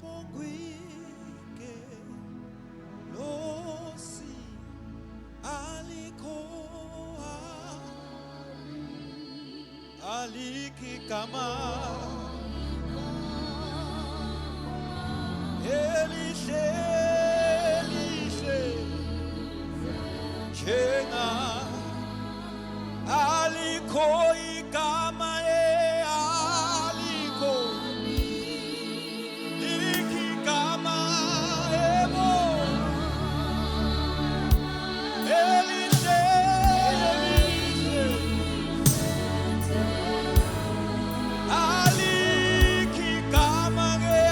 Alibongwike losi alikho alikigama elihle lihle njenga alikho igama alikho likigama ebo elihle elihle alikigama ke.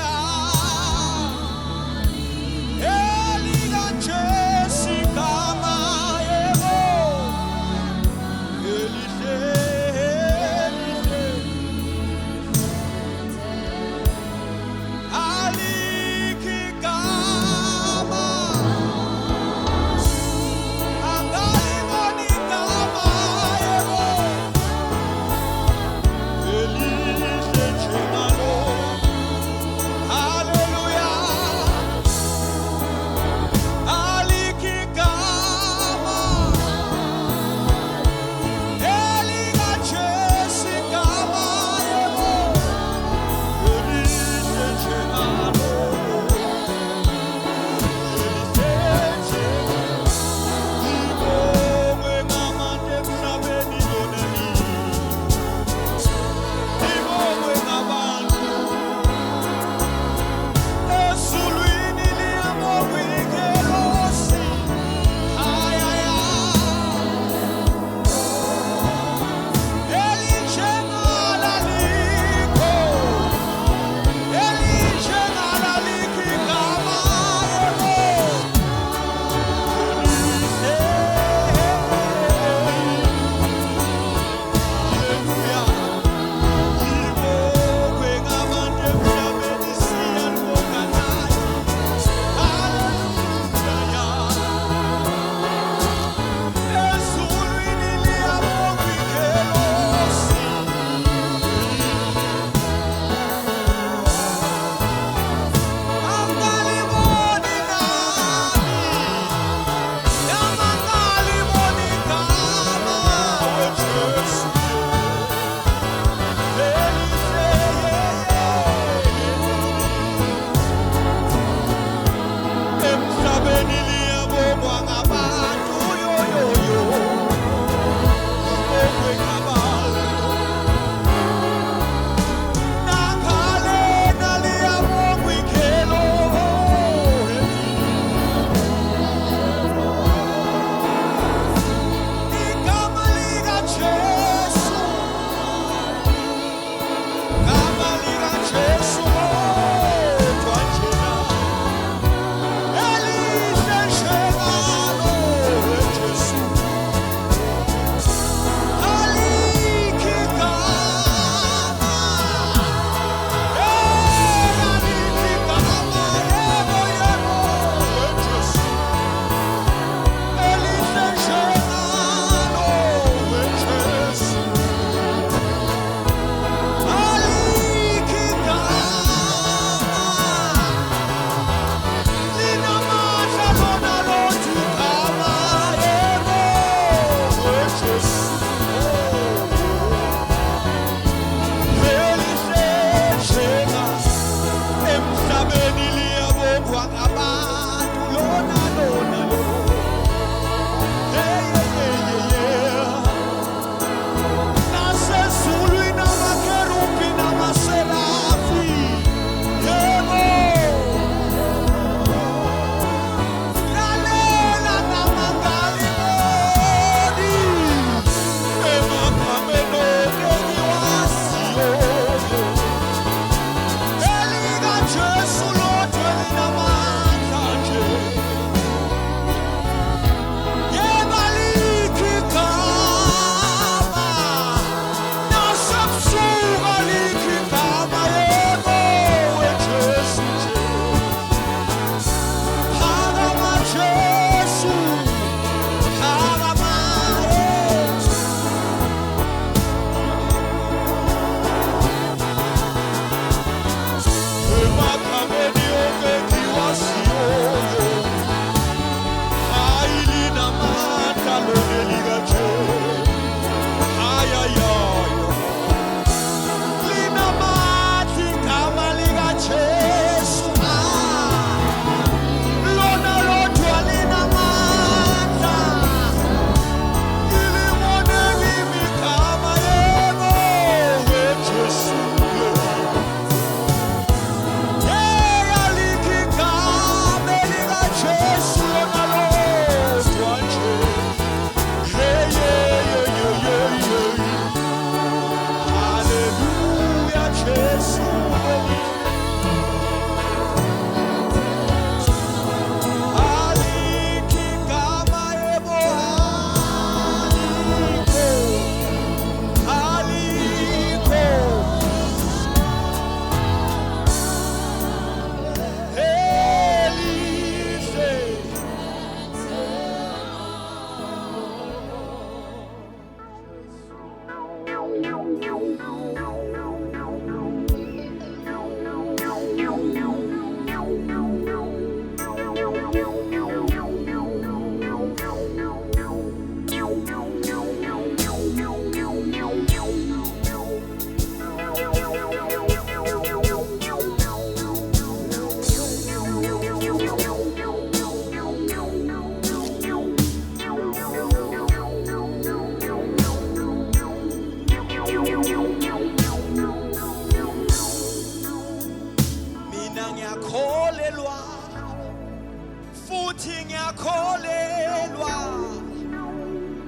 Ngithi ngiyakholelwa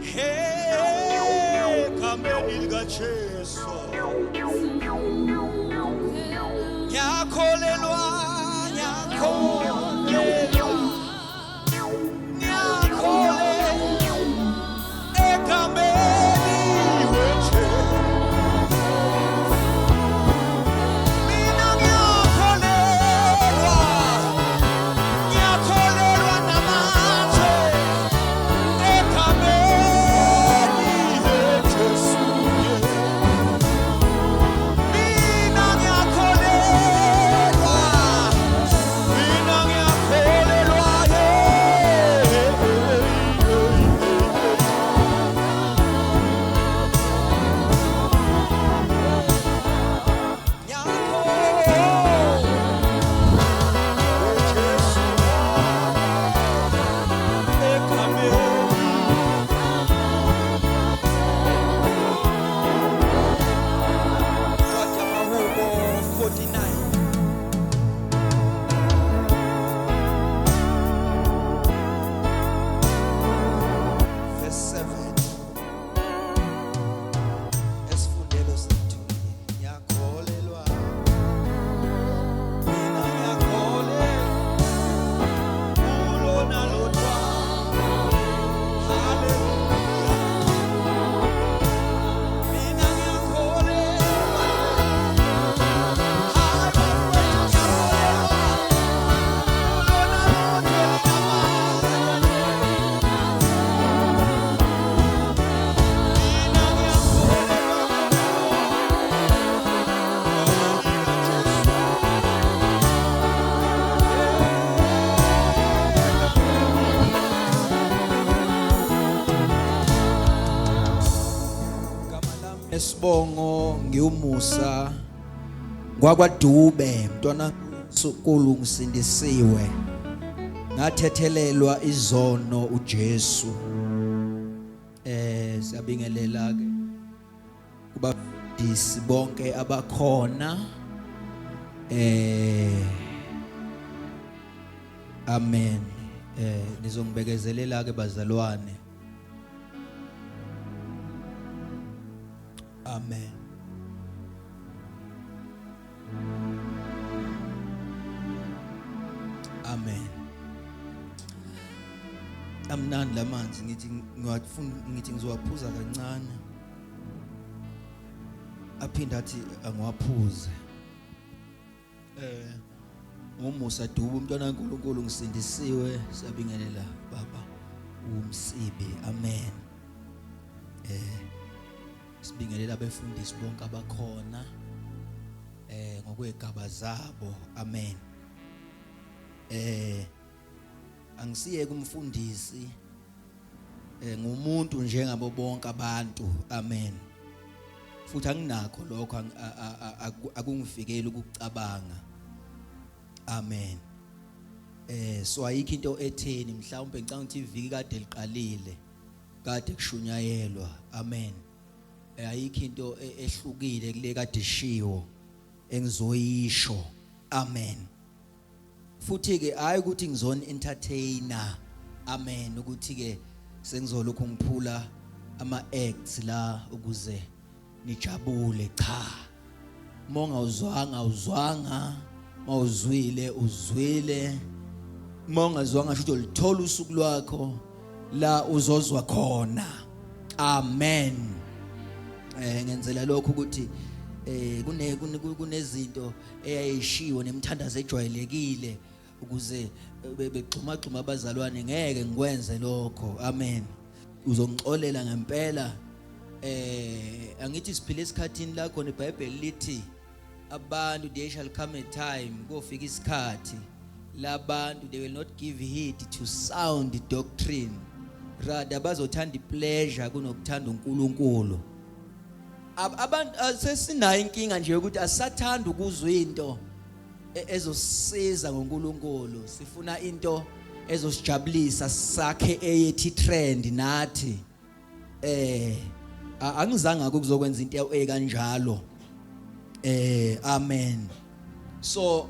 hey egameni likaJesu. Ngiyakholelwa, ngiyakholelwa, ngiyakholelwa egameni weJesu. Mina ngiyakholelwa, ngiyakholelwa namanje egameni leJesu. Mina ngiyakholelwa, mina ngiyakholelwa, yeah. Ngiyakholelwa Jesu egameni. Incwadi yamaHubo 49. Verse 7. Esifundelo sethu. Ngiyakholelwa. Mina ngiyakholelwa kulona lodwa. Hallelujah. Mina ngiyakholelwa. Hayi bafowethu, ngiyakholelwa. Kulona lodwa elinamandla. Mina ngiyakholelwa kulona likaJesu. Igama lami Esibongo ngiwumusa ngwakwaDube mntwana sukulu ngisindisiwe ngathethelelwa izono uJesu. Siyabingelela ke kubafundisi bonke abakhona. Amen. Nizongibekezelela ke bazalwane. Amen. Amen. Amnandi lamanzi, ngithi ngiwafuna, ngithi ngizowaphuza kancane, aphinda athi angiwaphuze. Ngumusa Dube umntwana kaNkuluNkulu, ngisindisiwe. Siyabingelela baba uMsibi. Amen. Sibingelela abefundisi bonke abakhona ngokwegaba zabo. Amen. Angisiye kumfundisi, ngumuntu njengabo bonke abantu. Amen. Futhi anginakho lokho, akungifikeli ukucabanga. Amen. So ayikho into etheni, mhlawumbe ngicanga ukuthi iviki kade liqalile kade kushunyayelwa. Amen. Ayikho into ehlukile kule kade ishiwo engizoyisho. Amen. Futhi ke hayi ukuthi ngizoni entertainer. Amen. Ukuthi ke sengizolokhu ngiphula ama acts la ukuze nijabule, cha. Mongawuzwanga uzwanga, mawuzwile uzwile, mongazwanga sho ulithola usuku lwakho la uzozwa khona. Amen. Ngenzela lokho ukuthi kune kunezinto eyayishiwo nemthandazo ejwayelekile ukuze begxuma gxuma abazalwane, ngeke ngikwenze lokho. Amen. Uzongixolela ngempela. Angithi siphile esikhathini la khona iBhayibheli lithi abantu, there shall come a time, kofika isikhathi labantu they will not give heed to sound doctrine, rather bazothanda ipleasure kunokuthanda uNkulunkulu. Abantu sesinayo inkinga nje ukuthi asathanda ukuzwa into ezosisiza ngoNkulunkulu, sifuna into ezosijabulisa, sakhe eyethi trend nathi. Angizange ukuzokwenza into ekanjalo. Amen. So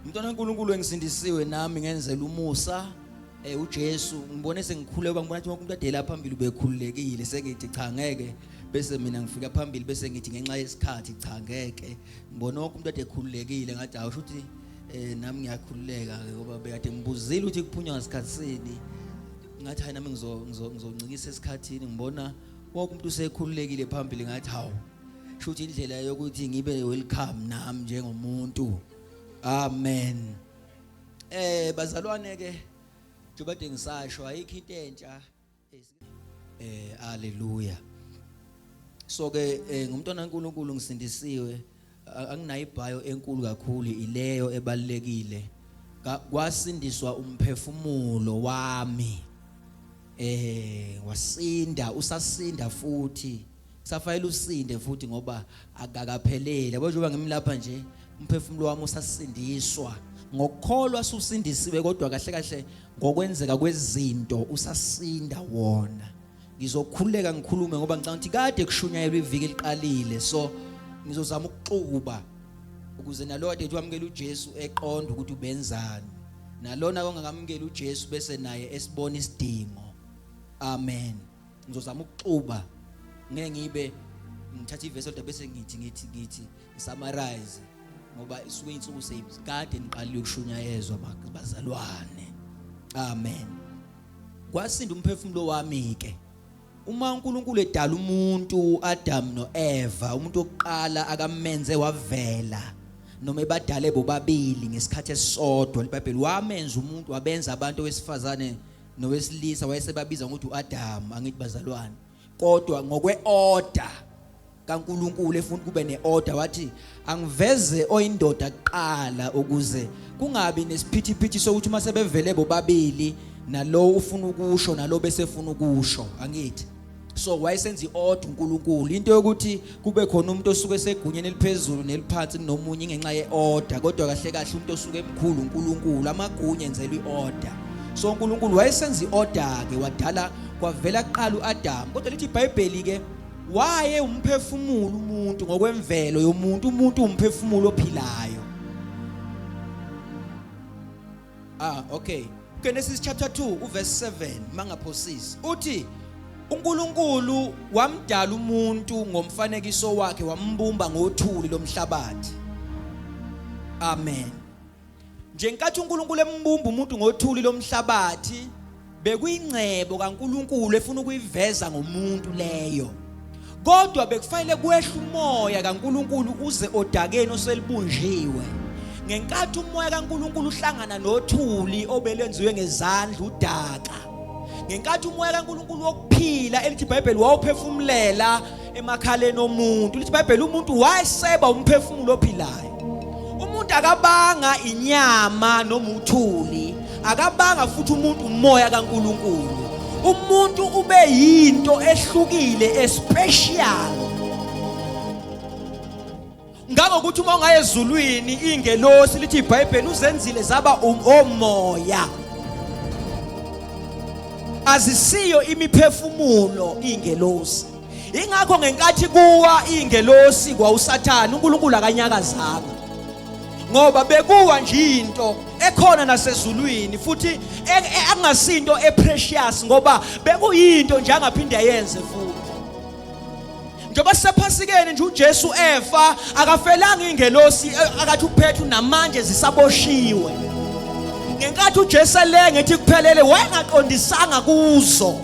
mntwana kaNkuluNkulu engisindisiwe nami ngenzela umusa. eh uJesu ngibone sengikhuleka ngibona ukuthi wonke umuntu adela phambili ubekhululekile sengithi cha ngeke bese mina ngifika phambili bese ngithi ngenxa yesikhathi cha ngeke ngibona wonke umuntu ade ekhululekile ngathi awusho ukuthi eh nami ngiyakhululeka ke ngoba bekade ngibuzile ukuthi kuphunywa ngasikhathi sini ngathi hayi nami ngizo ngizoncikisa esikhathini ngibona wonke umuntu usekhululekile phambili ngathi hawu shuthi indlela yokuthi ngibe welcome nami njengomuntu amen eh bazalwane ke njengoba kade ngisasho ayikho into entsha eh haleluya so ke eh, ngumntwana kaNkuluNkulu ngisindisiwe anginayo ibhayo enkulu kakhulu ileyo ebalekile kwasindiswa umphefumulo wami eh wasinda usasinda futhi kusafanele usinde futhi ngoba akakaphelele yabo njengoba ngimlapha nje umphefumulo wami usasindiswa ngokukholwa susindisiwe kodwa kahle kahle ngokwenzeka kwezinto usasinda wona ngizokhululeka ngikhulume ngoba ngicabanga ukuthi kade kushunyayelwa iviki eliqalile so ngizozama ukuxuba ukuze nalowo kade wamukela uJesu eqonda ukuthi ubenzani nalona ongakamukeli uJesu bese naye esibona isidingo amen ngizozama ukuxuba ngeke ngibe ngithatha ivesi odwa bese ngithi ngithi ngithi summarize ngoba isuke insuku seyikade niqalile ukushunyayezwa bazalwane amen kwasinda umphefumulo wami ke uma uNkulunkulu edala umuntu Adam noEva umuntu wokuqala akamenze wavela noma ebadale bobabili ngesikhathi esisodwa iBhayibheli wamenza umuntu wabenza abantu wesifazane nowesilisa wayesebabiza ngokuthi uAdam angithi bazalwane kodwa ngokweorder kaNkuluNkulu efuna kube neorder wathi angiveze oyindoda kuqala ukuze kungabi nesiphithiphithi sokuthi uma sebevele bobabili nalo ufuna ukusho nalo bese efuna ukusho angithi so wayesenza iorder uNkulunkulu into yokuthi kube khona umuntu osuke esegunyeni eliphezulu neliphansi kunomunye ngenxa yeorder kodwa kahle kahle umuntu osuke emkhulu uNkulunkulu amagunya enzelwa iorder so uNkulunkulu wayesenza iorder ke wadala kwavela kuqala uAdam kodwa lithi iBhayibheli ke waye umphefumulo umuntu ngokwemvelo yomuntu umuntu umphefumulo ophilayo Ah okay Genesis chapter 2 uverse 7 mangaphosisi uthi uNkulunkulu wamdala umuntu ngomfanekiso wakhe wambumba ngothuli lomhlabathi Amen Njenkathi uNkulunkulu embumba umuntu ngothuli lomhlabathi bekuyingcebo kaNkulunkulu efuna ukuyiveza ngomuntu leyo kodwa bekufanele kwehle umoya kaNkulunkulu uze odakeni oselibunjiwe ngenkathi umoya kaNkulunkulu uhlangana nothuli obelenziwe ngezandla udaka ngenkathi umoya kaNkulunkulu wokuphila elithi iBhayibheli wawuphefumulela emakhaleni omuntu lithi iBhayibheli umuntu wayeseba umphefumulo ophilayo umuntu akabanga inyama noma uthuli akabanga futhi umuntu umoya kaNkuluNkulu umuntu ube yinto ehlukile especial ngangokuthi uma ungaye ezulwini ingelosi lithi iBhayibheli uzenzile zaba um, omoya azisiyo imiphefumulo ingelosi ingakho ngenkathi kuwa ingelosi kwawusathane uNkulunkulu akanyakazanga ngoba bekuwa nje into ekhona nasezulwini futhi e, e, angasinto eprecious ngoba bekuyinto nje angaphinde ayenze futhi njengoba sisephasikeni nje uJesu efa akafelanga ingelosi eh, akathi uPetru namanje zisaboshiwe ngenkathi uJesu elenga ethi kuphelele wayengaqondisanga kuzo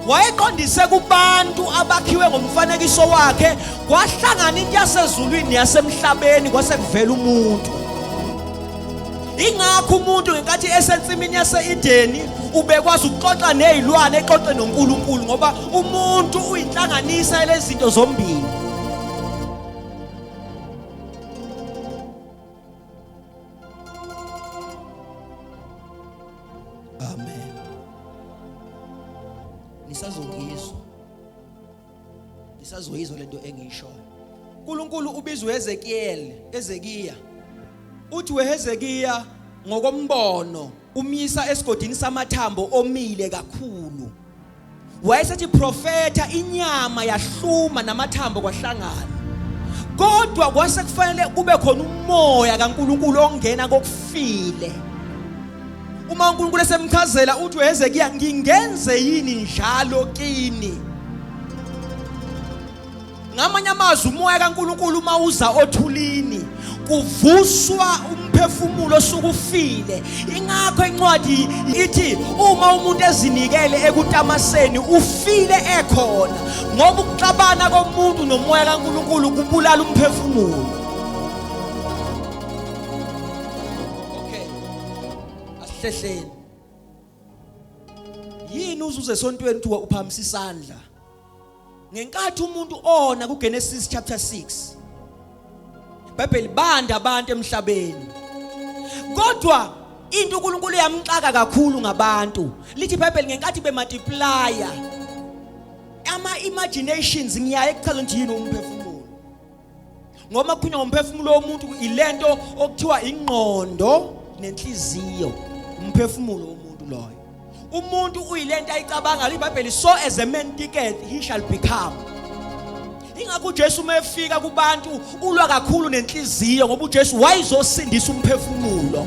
wayeqondise kubantu abakhiwe ngomfanekiso wakhe kwahlangana into yasezulwini neyasemhlabeni kwase kuvela umuntu ingakho umuntu ngenkathi esensimini yase-Edeni ubekwazi ukuxoxa nezilwane exoxe noNkulunkulu ngoba umuntu uyinhlanganisa lezinto zombili Amen Nisazongizwa Nisazoyizwa lento engiyishoyo uNkulunkulu ubiza uHezekiel Ezekiya uthi weHezekiya ngokombono umyisa esigodini samathambo omile kakhulu wayesethi profeta inyama yahluma namathambo kwahlangana kodwa kwase kufanele kube khona umoya kaNkuluNkulu ongena kokufile Uma uNkulunkulu esemchazela uthi uHezekiya ngingenze yini njalo kini? Ngamanye amazwi umoya kaNkulunkulu uma uza othulini kuvuswa umphefumulo osukufile. Ingakho incwadi ithi uma umuntu ezinikele ekutamaseni ufile ekhona, ngoba ukuxabana komuntu nomoya kaNkulunkulu kubulala umphefumulo. Okay, asihlehleni. Yini uzuze esontweni kuthiwa uphakamisa isandla? Ngenkathi umuntu ona kuGenesis chapter 6, iBhayibheli banda abantu emhlabeni, kodwa into uNkulunkulu yamxaka kakhulu ngabantu. Lithi iBhayibheli ngenkathi bemultiplya ama imaginations, ngiyaye kuchaza ukuthi yini umphefumulo, ngoba kukhulunywa ngomphefumulo womuntu ilento okuthiwa ingqondo nenhliziyo, umphefumulo womuntu loyo. Umuntu uyilento ayicabangayo. IBhayibheli, so as a man thinketh he shall become. Ingakho uJesu uma efika kubantu ulwa kakhulu nenhliziyo, ngoba uJesu wayezosindisa umphefumulo.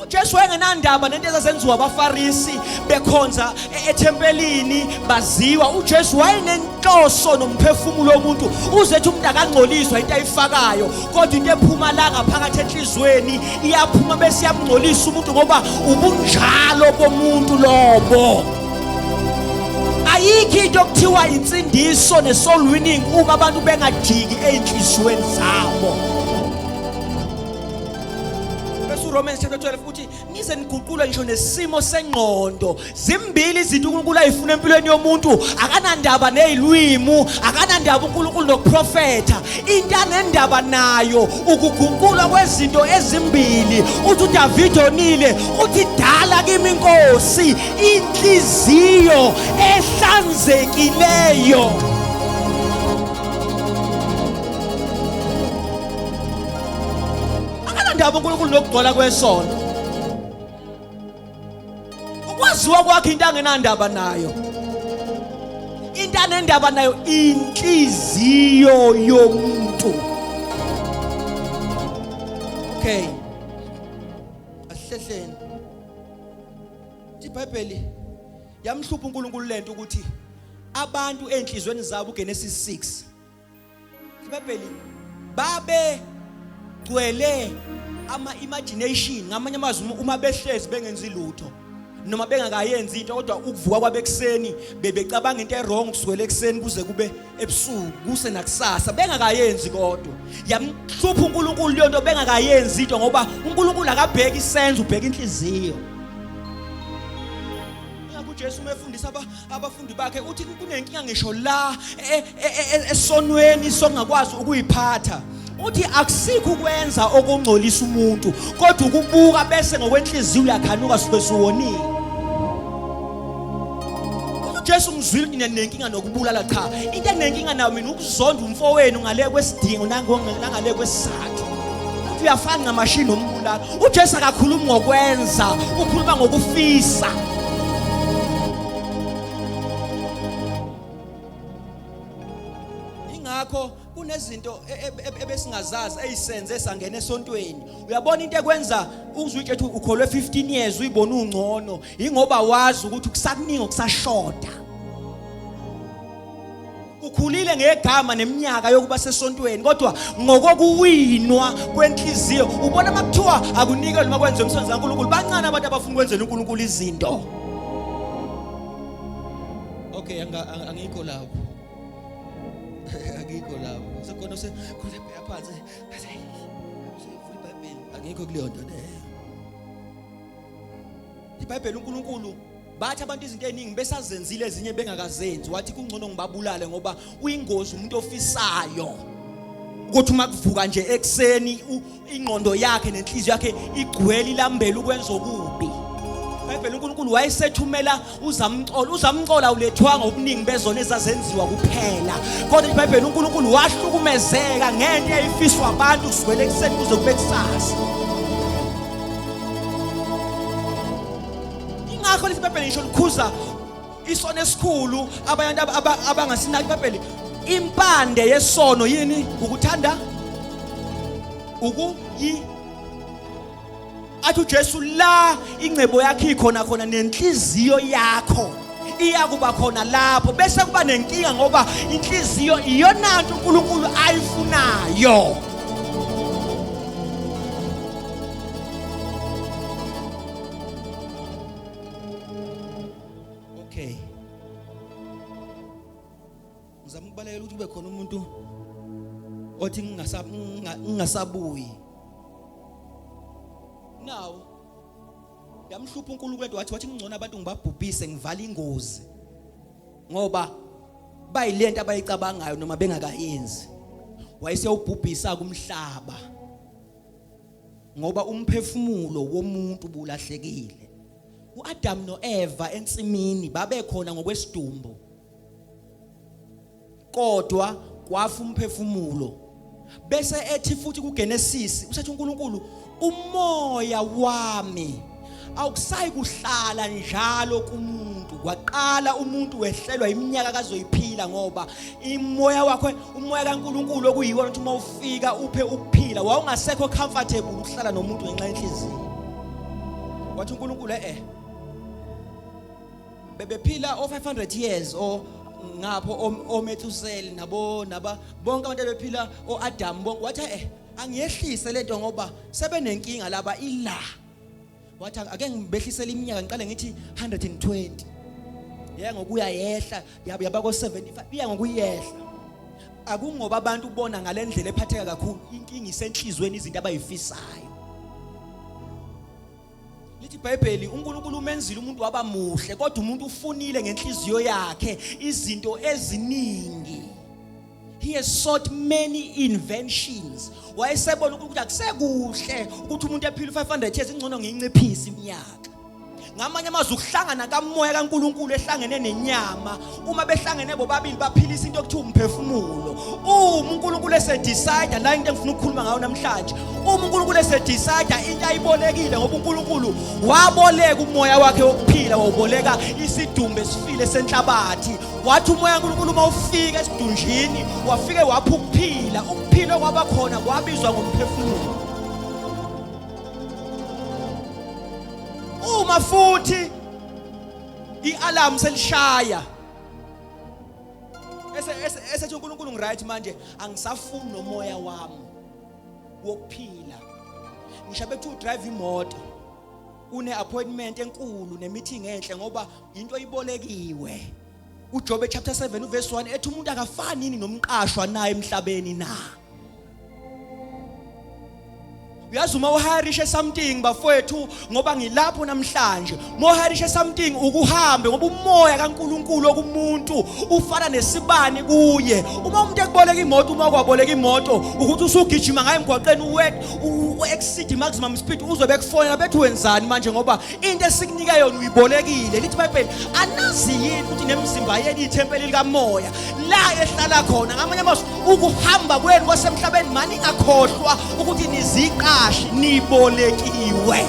UJesu wayengenandaba nento ezazenziwa abaFarisi bekhonza ethempelini baziwa. UJesu wayenenhloso nomphefumulo womuntu, uzethi umuntu akangcoliswa into ayifakayo, kodwa into ephuma la ngaphakathi enhlizweni iyaphuma bese iyamngcolisa umuntu, ngoba ubunjalo bomuntu lobo. Ayikho into okuthiwa insindiso ne-soul winning uma abantu bengajiki ey'nhliziyweni zabo. Bese uRomans chapter 12 uthi nize niguqulwe ngisho nesimo sengqondo. Zimbili izinto uNkulunkulu ayifuna empilweni yomuntu. Akanandaba nezilwimu, akanandaba uNkulunkulu nokuprofetha. Into anendaba nayo ukuguqulwa kwezinto ezimbili. Uthi uDavid onile, uthi dala kimi inkosi inhliziyo ehlanzekileyo. Akanandaba uNkulunkulu nokugcwala kwesonto. Ukwaziwa kwakhe into angenandaba nayo. Into anendaba nayo inhliziyo yomuntu. Okay. Asihlehleni. IBhayibheli yamhlupha uNkulunkulu lento ukuthi abantu enhlizweni zabo uGenesis 6 iBhayibheli babe gcwele ama imagination, ngamanye amazwi uma behlezi bengenzi lutho noma bengakayenzi into, kodwa ukuvuka kwabekuseni bebecabanga into ewrong kusukela ekuseni kuze kube ebusuku kuse nakusasa bengakayenzi, kodwa yamhlupha uNkulunkulu leyo nto bengakayenzi into, ngoba uNkulunkulu akabheki isenzo, ubheka inhliziyo. Ingakho uJesu uma efundisa abafundi bakhe uthi kunenkinga ngisho la esonweni sokungakwazi ukuyiphatha. Uthi akusikho ukwenza okungcolisa umuntu, kodwa ukubuka bese ngokwenhliziyo uyakhanuka suke suwonile. UJesu ngizwile ukuthi ninenkinga nokubulala, cha, into enginenkinga nayo mina ukuzonda umfowenu ngale kwesidingo nangale kwesizathu. Uthi uyafana ncamashi nombulala. uJesu akakhulumi ngokwenza, ukhuluma ngokufisa. Ingakho kunezinto ebesingazazi eyisenze sangena esontweni. Uyabona into ekwenza uzwe utshethu ukholwe 15 years uyibona ungcono, ingoba wazi ukuthi kusakuningi okusashoda. Ukhulile ngegama neminyaka yokuba sesontweni, kodwa ngokokuwinwa kwenhliziyo ubona makuthiwa akunikelwe noma kwenziwe umsebenzi kaNkulunkulu, bancane abantu abafuna ukwenzela uNkulunkulu izinto. Okay, angikho lapho, angikho lapho, sekhona sekhona bheka phansi usevula iBhayibheli, angikho kuleyo nto leyo. IBhayibheli uNkulunkulu bathi abantu izinto eziningi besazenzile ezinye bengakazenzi, wathi kungcono ngibabulale ngoba uyingozi umuntu ofisayo ukuthi uma kuvuka nje ekuseni ingqondo yakhe nenhliziyo yakhe igcwele ilambele ukwenza okubi. IBhayibheli uNkulunkulu wayesethumela uzamcolo, uzamcolo awulethwanga ubuningi bezona ezazenziwa kuphela, kodwa iBhayibheli uNkulunkulu wahlukumezeka ngento eyayifiswa abantu kusukela ekuseni kuze kube kusasa. Ingakho lithi iBhayibheli ngisho likhuza isono esikhulu abantu abangasinaki iBhayibheli, impande yesono yini? Ukuthanda ukuyi. Athi uJesu la ingcebo yakho ikhona khona nenhliziyo yakho iyakuba khona lapho, bese kuba nenkinga ngoba inhliziyo iyona nto uNkulunkulu ayifunayo. Okay, ngizama ukubalekela ukuthi kube khona umuntu othi ngingasabuyi. Now yamhlupha uNkulunkulu wathi ngcono abantu ngibabhubhise ngivala ingozi, ngoba bayilento abayicabangayo noma bengakayenzi. Wayesewubhubhisa kumhlaba ngoba umphefumulo womuntu bulahlekile. uAdam noEva ensimini babekhona ngokwesidumbu, kodwa kwafa umphefumulo. Bese ethi futhi kuGenesis usethi uNkulunkulu, umoya wami awukusayi kuhlala njalo kumuntu. Kwaqala umuntu wehlelwa iminyaka kazoyiphila, ngoba imoya wakhe, umoya kaNkulunkulu okuyiwona ukuthi uma ufika uphe ukuphila, wawungasekho comfortable ukuhlala nomuntu ngenxa yenhliziyo. Wathi uNkulunkulu bebephila o 500 years o ngapho oMethuseli nabo naba bonke abantu abephila oAdam bonke. Wathi angiyehlise lento ngoba sebenenkinga laba ila. Wathi ake ngibehlisele iminyaka, ngiqale ngithi 120, yaya ngokuya yehla, yaba ko 75, iya ngokuyehla. Akungoba abantu ubona ngalendlela ephatheka kakhulu, inkinga isenhlizweni, izinto abayifisayo. Lithi iBhayibheli uNkulunkulu umenzile umuntu waba muhle, kodwa umuntu ufunile ngenhliziyo yakhe izinto eziningi. He has sought many inventions. Wayesebona ukuthi akusekuhle ukuthi umuntu ephile 500 years, ingcono ngiyinciphise iminyaka. Ngamanye amazwi ukuhlangana kamoya kaNkulunkulu ehlangene nenyama, uma behlangene bobabili baphilisa into okuthiwa umphefumulo. Uma uNkulunkulu esedecide la into engifuna ukukhuluma ngayo namhlanje, uma uNkulunkulu esedecide into ayibolekile, ngoba uNkulunkulu waboleka umoya wakhe wokuphila, wawuboleka isidumbu esifile senhlabathi. Wathi umoya kaNkulunkulu uma ufika esidunjini, wafike wapha ukuphila. Ukuphila okwaba khona kwabizwa ngomphefumulo. Uma futhi ialarm selishaya, esethi uNkulunkulu ngiright manje, angisafuni nomoya wami wokuphila. Ngisho bethi udrive imoto une appointment enkulu nemeeting enhle, ngoba into ibolekiwe. uJobe chapter 7 uverse 1 ethi umuntu akafani yini nomqashwa na emhlabeni na? Uyazi uma uharishe something bafowethu, ngoba ngilapho namhlanje, uma uharishe something ukuhambe, ngoba umoya kaNkulunkulu okumuntu ufana nesibani kuye. Uma umuntu ekuboleka imoto, uma kwaboleka imoto ukuthi usugijima ngayo emgwaqeni u-exceed maximum speed, uzobe kufonela bethi wenzani manje, ngoba into esikunika yona uyibolekile. Lithi iBhayibheli, anazi yini ukuthi nemizimba yenu ithempeli likamoya la ehlala khona? Ngamanye amazwi, ukuhamba kwenu kwasemhlabeni, mani ingakhohlwa ukuthi niziqashi, nibolekiwe.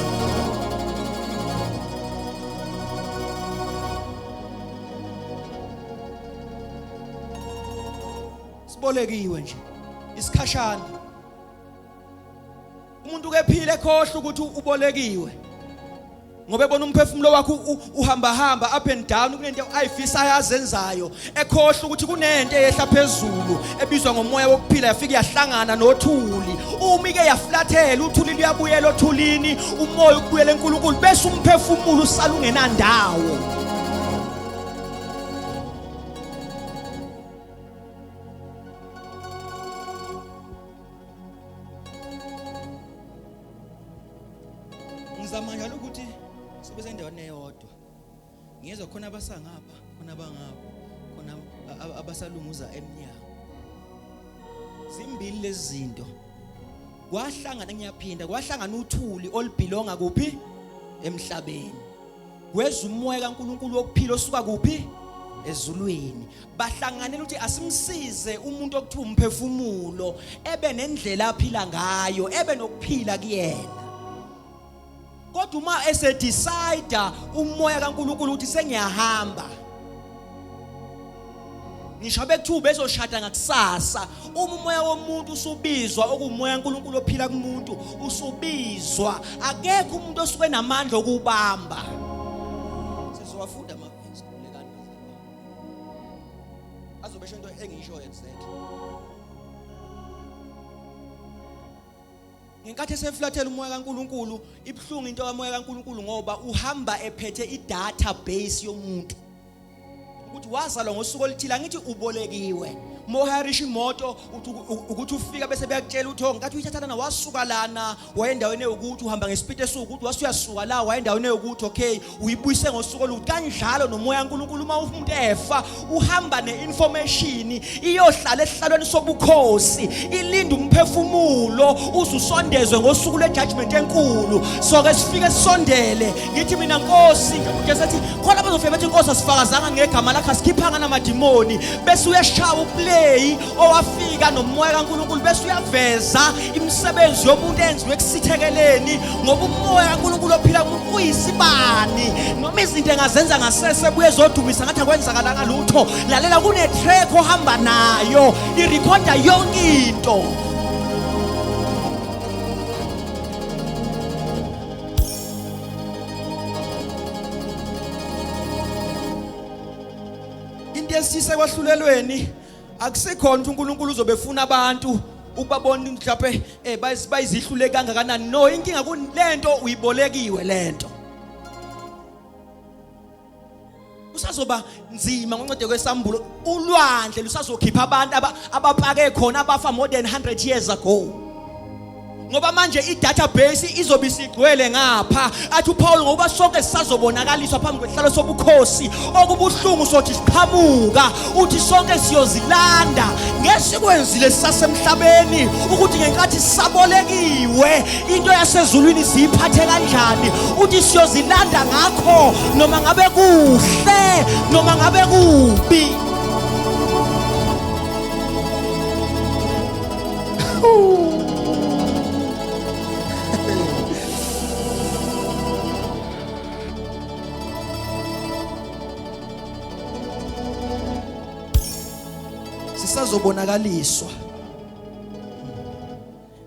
Sibolekiwe nje isikhashana. Umuntu kephile ekhohlwa ukuthi ubolekiwe, ngoba ebona umphefumulo wakhe uhamba hamba up and down, kunento ayifisayo azenzayo, ekhohlwa ukuthi kunento eyehla phezulu ebizwa ngomoya wokuphila, yafika yahlangana nothuli. Uma ike yaflathela uthuli, luyabuyela othulini, umoya ukubuyela eNkulunkulu, bese umphefumulo usala ungenandawo. Ngizama njalo ukuthi sibe sendaweni eyodwa. Ngiyezwa khona abasangapha, khona abangapha, khona abasalunguza emnyango. Zimbili lezi zinto. Kwahlangana, ngiyaphinda, kwahlangana uthuli olubhilonga kuphi? Emhlabeni. Kweza umoya kaNkulunkulu wokuphila osuka kuphi? Ezulwini. Bahlanganela ukuthi asimsize umuntu okuthiwa umphefumulo ebe nendlela aphila ngayo, ebe nokuphila kuyena. Kodwa uma esedecide umoya kaNkulunkulu ukuthi sengiyahamba, Ngisho bekuthiwa bezoshada ngakusasa, uma umoya womuntu usubizwa, okuwumoya kaNkulunkulu ophila kumuntu usubizwa, akekho umuntu osuke namandla okubamba. Sizowafunda amavesi khulekani bazalwane. Azobe esho into engiyishoyo exactly. Ngenkathi eseflathela umoya kaNkulunkulu, ibuhlungu into kamoya kaNkulunkulu ngoba uhamba ephethe i-database yomuntu. Ukuthi wazalwa ngosuku oluthile, angithi ubolekiwe. Moharisha imoto uthi ukuthi ufika bese beyakutshela ukuthi ngenkathi uyithatha lana wasuka lana waya endaweni ewukuthi uhamba ngespeed esiwukuthi wase uyasuka la waya endaweni ewukuthi, okay, uyibuyise ngosuku olukuthi. Kanjalo nomoya kaNkulunkulu uma umuntu efa uhamba neinformation iyohlala esihlalweni sobukhosi ilinde umphefumulo uze usondezwe ngosuku lwejudgment enkulu. So ke sifike sisondele, ngithi mina Nkosi, uJesu athi khona bazofika bethi Nkosi asifakazanga ngegama lakho, asikhiphanga namadimoni, bese uyashaya uplay owafika nomoya kaNkulunkulu, bese uyaveza imisebenzi yomuntu enziwe ekusitheleleni, ngoba umoya kaNkulunkulu ophila kumuntu uyisibani. Noma izinto engazenza ngasese buye zodumisa ngathi akwenzakalanga lutho. Lalela, kune track ohamba nayo, irekhoda yonke into. Into esise kwahlulelweni akusikhona ukuthi uNkulunkulu uzobe efuna abantu ukubabona mhlawumbe bayizihlule kangakanani. No, inkinga kulento uyibolekiwe lento. Kusazoba nzima ngoncedo kwesambulo, ulwandle lusazokhipha abantu abapake khona abafa more than 100 years ago. Ngoba manje i-database izobe isigcwele ngapha. Athi uPaul ngoba sonke sisazobonakaliswa phambi kwesihlalo sobukhosi, okubuhlungu sothi siqhamuka, uthi sonke siyozilanda ngesikwenzile sisasemhlabeni, ukuthi ngenkathi sisabolekiwe into yasezulwini siyiphathe kanjani. Uthi siyozilanda ngakho noma ngabe kuhle noma ngabe kubi. Sisazobonakaliswa,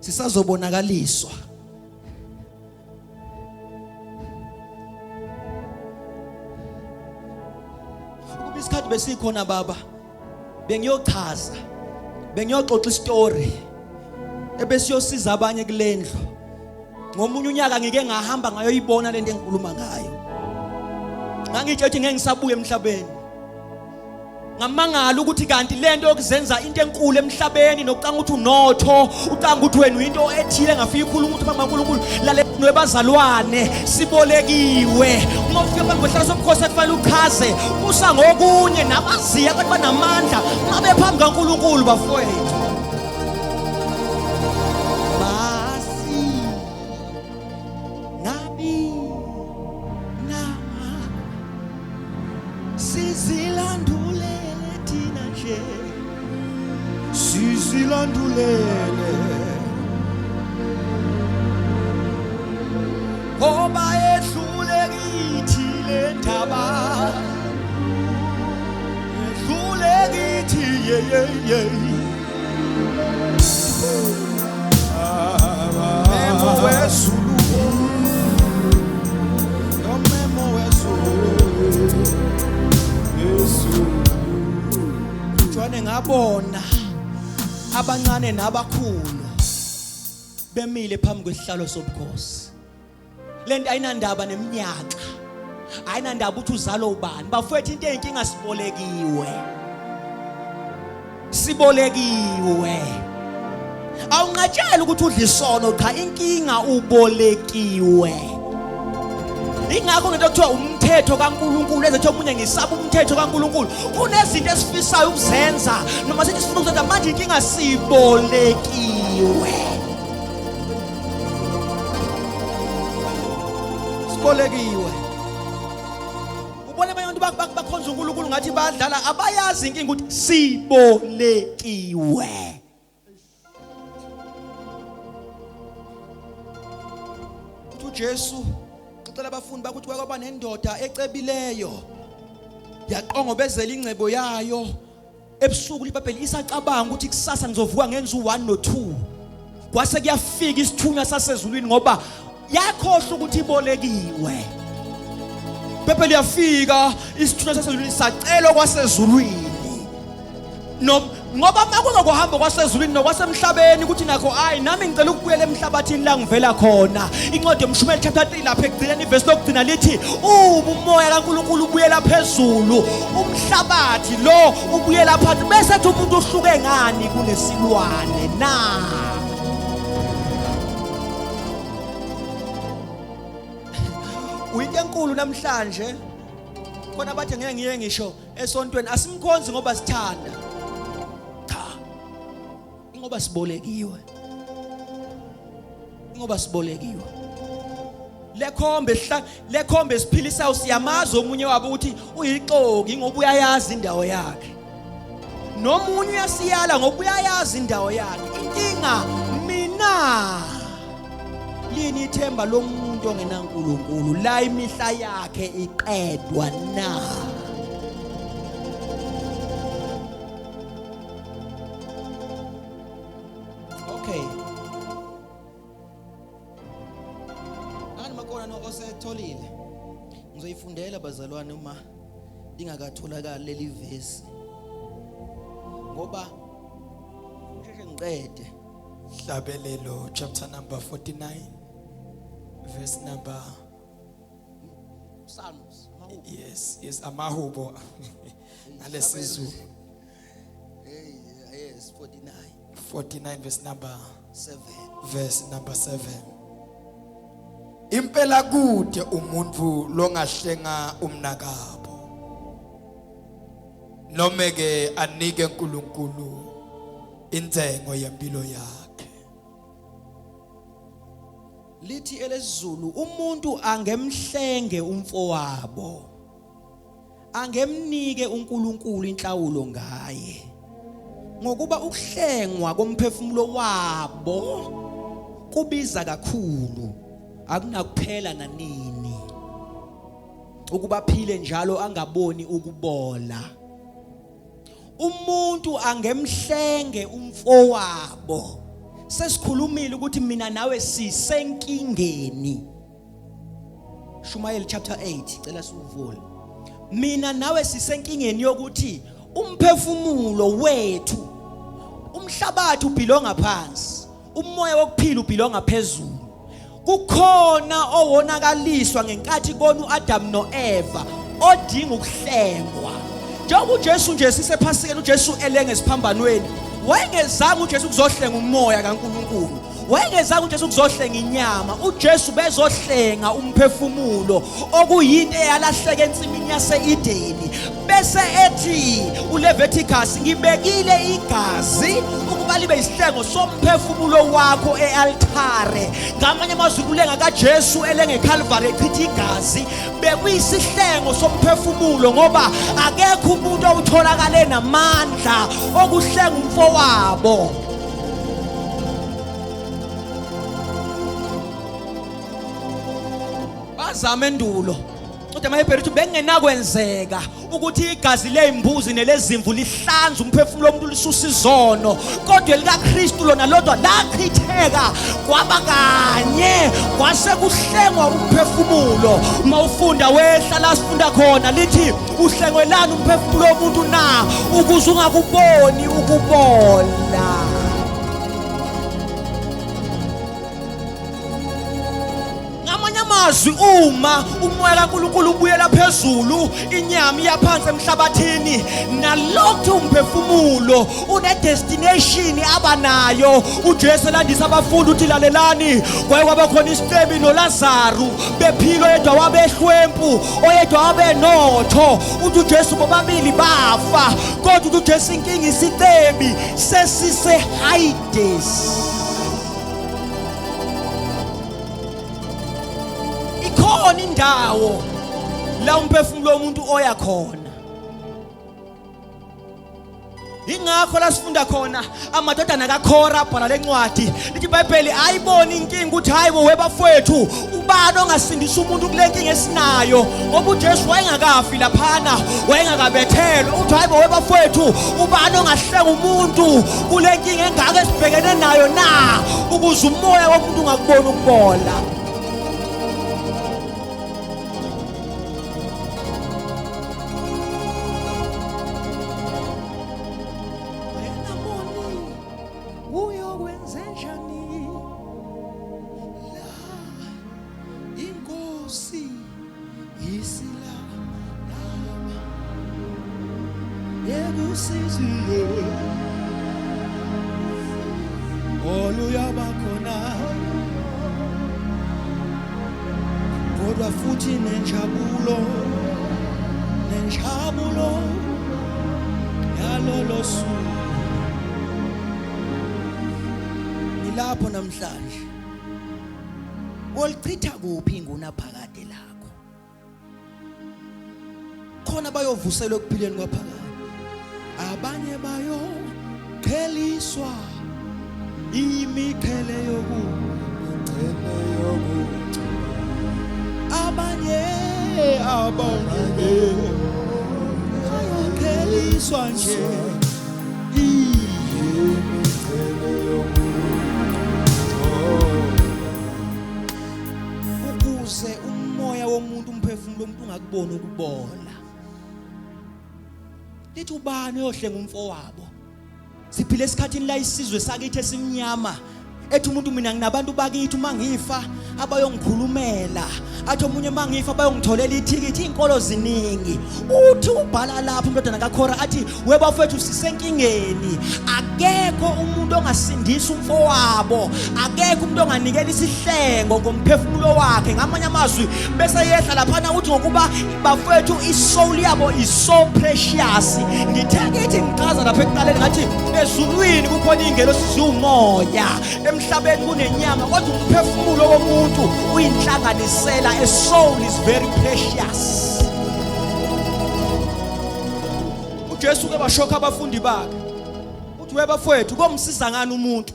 sisazobonakaliswa. Ukuba isikhathi besikhona baba, bengiyochaza, bengiyoxoxa istory ebesiyosiza abanye kulendlu. Ngomunye unyaka ngike ngahamba ngayoyibona lento engikhuluma ngayo. Ngangitshe ukuthi ngeke ngisabuya emhlabeni. Ngamangala ukuthi kanti lento yokuzenza into enkulu emhlabeni nokucanga ukuthi unotho, ucanga ukuthi wena uyinto ethile, ngafika ikhuluma ukuthi mama uNkulunkulu lalela webazalwane sibolekiwe. Uma ufika phambi kwesihlalo sobukhosi kufanele uchaze usa ngokunye nabaziya abantu banamandla uma bephambi kaNkulunkulu bafowethu. Basi ngabi nama sizilandulele thina nje, sizilandulele ngoba edlule kithi le ndaba, edlule kithi ye ye ye. Memo wezulu, lo memo wezulu, Jwane ngabona abancane nabakhulu bemile phambi kwesihlalo sobukhosi. Lento ayinandaba neminyaka, ayinandaba ukuthi uzalwa ubani. Bafowethu, into eyinkinga sibolekiwe, sibolekiwe. Awunqatshela ukuthi udla isono, cha, inkinga ubolekiwe. Ingakho ngento kuthiwa umthetho kaNkulunkulu ezethu omunye ngisaba umthetho kaNkulunkulu. Kunezinto esifisayo ukuzenza noma sithi sifuna ukuzenza, manje inkinga sibolekiwe, sibolekiwe. Ubona abanye abantu bakhonza uNkulunkulu ngathi badlala, abayazi inkinga ukuthi sibolekiwe. Uthi uJesu ucela abafundi bakuthi kwaba nendoda ecebileyo yaqongobezela ingcebo yayo. Ebusuku iBhayibheli isacabanga ukuthi kusasa ngizovuka ngenza u1 no2. Kwase kuyafika isithunywa sasezulwini ngoba yakhohlwa ukuthi ibolekiwe. Ibhayibheli yafika isithunywa sasezulwini sacela kwasezulwini. No ngoba makungokuhamba kwasezulwini nokwasemhlabeni ukuthi nakho ayi nami ngicela ukubuyela emhlabathini la ngivela khona. Incwadi yomshumeli chapter 3 lapha ekugcineni ivesi lokugcina lithi uma umoya kaNkulunkulu ubuyela phezulu umhlabathi lo ubuyela phansi bese ethi umuntu uhluke ngani kunesilwane na. Uyinto enkulu namhlanje khona bathi ngeke ngiye ngisho esontweni asimkhonzi ngoba sithanda cha ingoba sibolekiwe ingoba sibolekiwe lekhombe lekhombe esiphilisayo siyamazi omunye wabo ukuthi uyixoki ngoba uyayazi indawo yakhe nomunye uyasiyala ngoba uyayazi indawo yakhe inkinga mina lini ithemba lomuntu ongenaNkulunkulu la imihla yakhe iqedwa na Okay Angani makona no osetholile Ngizoyifundela bazalwane uma lingakatholakali leli vesi ngoba ngisheshe ngiqede Hlabelelo chapter number 49 verse number Psalms amahubo yes yes amahubo ngalesizulu hey yes 49 49 verse number 7 verse number 7 Impela kude umuntu longahlenga umnakabo noma ke anike uNkulunkulu intsengo yempilo yakhe Lithi elesiZulu umuntu angemhlenge umfowabo angemnike uNkulunkulu inhlawulo ngaye ngokuba ukuhlengwa komphefumulo wabo kubiza kakhulu akunakuphela nanini ukuba phile njalo angaboni ukubola umuntu angemhlenge umfowabo sesikhulumile ukuthi mina nawe sisenkingeni Shumayeli chapter 8 cela siwuvule mina nawe sisenkingeni yokuthi umphefumulo wethu umhlabathi ubhilonga phansi umoya wokuphila ubhilonga phezulu kukhona owonakaliswa ngenkathi kona uAdam noEva odinga ukuhlengwa njengoba uJesu nje sisephasikeni uJesu elenge esiphambanweni wayengezanga uJesu kuzohlenga umoya kaNkuluNkulu wayengezanga uJesu kuzohlenga inyama uJesu bezohlenga umphefumulo okuyinto eyalahleka ensimini yase-Edeni bese ethi uLeviticus ngibekile igazi ukuba libe isihlengo somphefumulo wakho ealtare ngamanye amazwi kulenga kaJesu elenge Calvary echitha igazi bekuyisihlengo somphefumulo ngoba akekho umuntu owutholakale namandla okuhlenga umfowabo bazama endulo kodwa amaHebheru uthi bengenakwenzeka ukuthi igazi lezimbuzi nelezimvu lihlanze umphefumulo womuntu lisusa izono kodwa elikaKristu lona lodwa lachitheka kwaba kanye kwase kuhlengwa umphefumulo uma ufunda wehla la sifunda khona lithi uhlengwelani umphefumulo womuntu na ukuze ungakuboni ukubola ngamanye amazwi uma umoya kaNkulunkulu ubuyela phezulu inyama iyaphansi emhlabathini nalokhu umphefumulo une destination abanayo uJesu elandisa abafundi uthi lalelani kwaye kwaba khona isicebi noLazaru bephila oyedwa wabehlwempu oyedwa wabenotho uthi uJesu bobabili bafa kodwa uthi uJesu inkinga isicebi sesise Hades ikhona indawo la umphefumulo womuntu oya khona. Ingakho la sifunda khona amadodana kaKhora abhala lencwadi lithi iBhayibheli ayiboni inkinga ukuthi hayibo webafowethu ubani ongasindisa umuntu kule nkinga esinayo ngoba uJesu wayengakafi laphana wayengakabethelwa uthi hayibo webafowethu ubani ongahlenga umuntu kule nkinga engaka esibhekene nayo na ukuze umoya womuntu ungakuboni ukubola. Wena moni uyokwenze njani La inkosi isila laba ekusizile oluyabakhona kodwa futhi nenjabulo nenjabulo yalolo suku nilapho namhlanje olichitha kuphi ingunaphakade lakho khona bayovuselwa ekuphileni kwaphakade abanye bayoqheliswa imiqhele yoku Ingcele yoku abanye abanye bayoqheliswa nje Imicele yoku ukuze umoya womuntu umphefumulo womuntu ungakuboni ukubola lithi ubani oyohlenga umfowabo siphile esikhathini la isizwe sakithi esimnyama ethi umuntu mina nginabantu bakithi uma ngifa abayongikhulumela athi omunye uma ngifa bayongitholela ithikithi iy'nkolo ziningi uthi ubhala lapho umntwana kakhora athi webafethu sisenkingeni akekho umuntu ongasindisa umfowabo akekho umuntu onganikela isihlengo ngomphefumulo wakhe ngamanye amazwi bese yehla laphana uthi ngokuba bafethu isoul yabo is so precious ngithe kithi ngichaza lapha ekuqaleni ngathi ezulwini kukhona iy'ngelosi ziwumoya emhlabeni kunenyama kodwa umphefumulo womuntu uyinhlanganisela a soul is very precious uJesu ke washokha abafundi bakhe uthi webafowethu komsiza ngani umuntu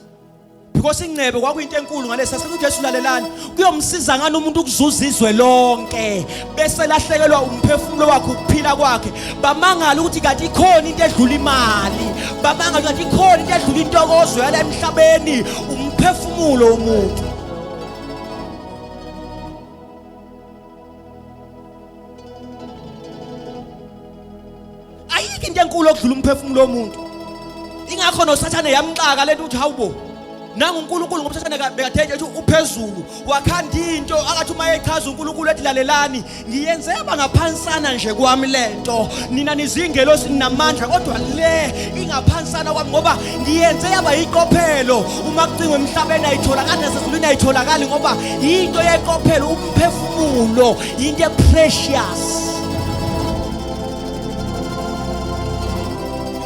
because ingcebo kwakuyinto enkulu ngalesa sikhathi uJesu lalelani kuyomsiza ngani umuntu ukuzuza izwe lonke bese lahlekelwa umphefumulo wakhe ukuphila kwakhe bamangala ukuthi kanti ikhona into edlula imali bamangala ukuthi kanti ikhona into edlula intokozo yala emhlabeni umphefumulo womuntu ayikho into enkulu okudlula umphefumulo womuntu ingakho nosathane yamxaka lento ukuthi hawubo nangu uNkulunkulu ngoba usathane bekathe nje uphezulu wakhanda into akathi uma echaza uNkulunkulu ethi lalelani ngiyenze yaba ngaphansana nje kwami lento nina nizingelosi ninamandla kodwa le ingaphansana kwami ngoba ngiyenze yaba yiqophelo uma kucingwe emhlabeni ayitholakali nasezulwini ayitholakali ngoba yinto yeqophelo umphefumulo yinto eprecious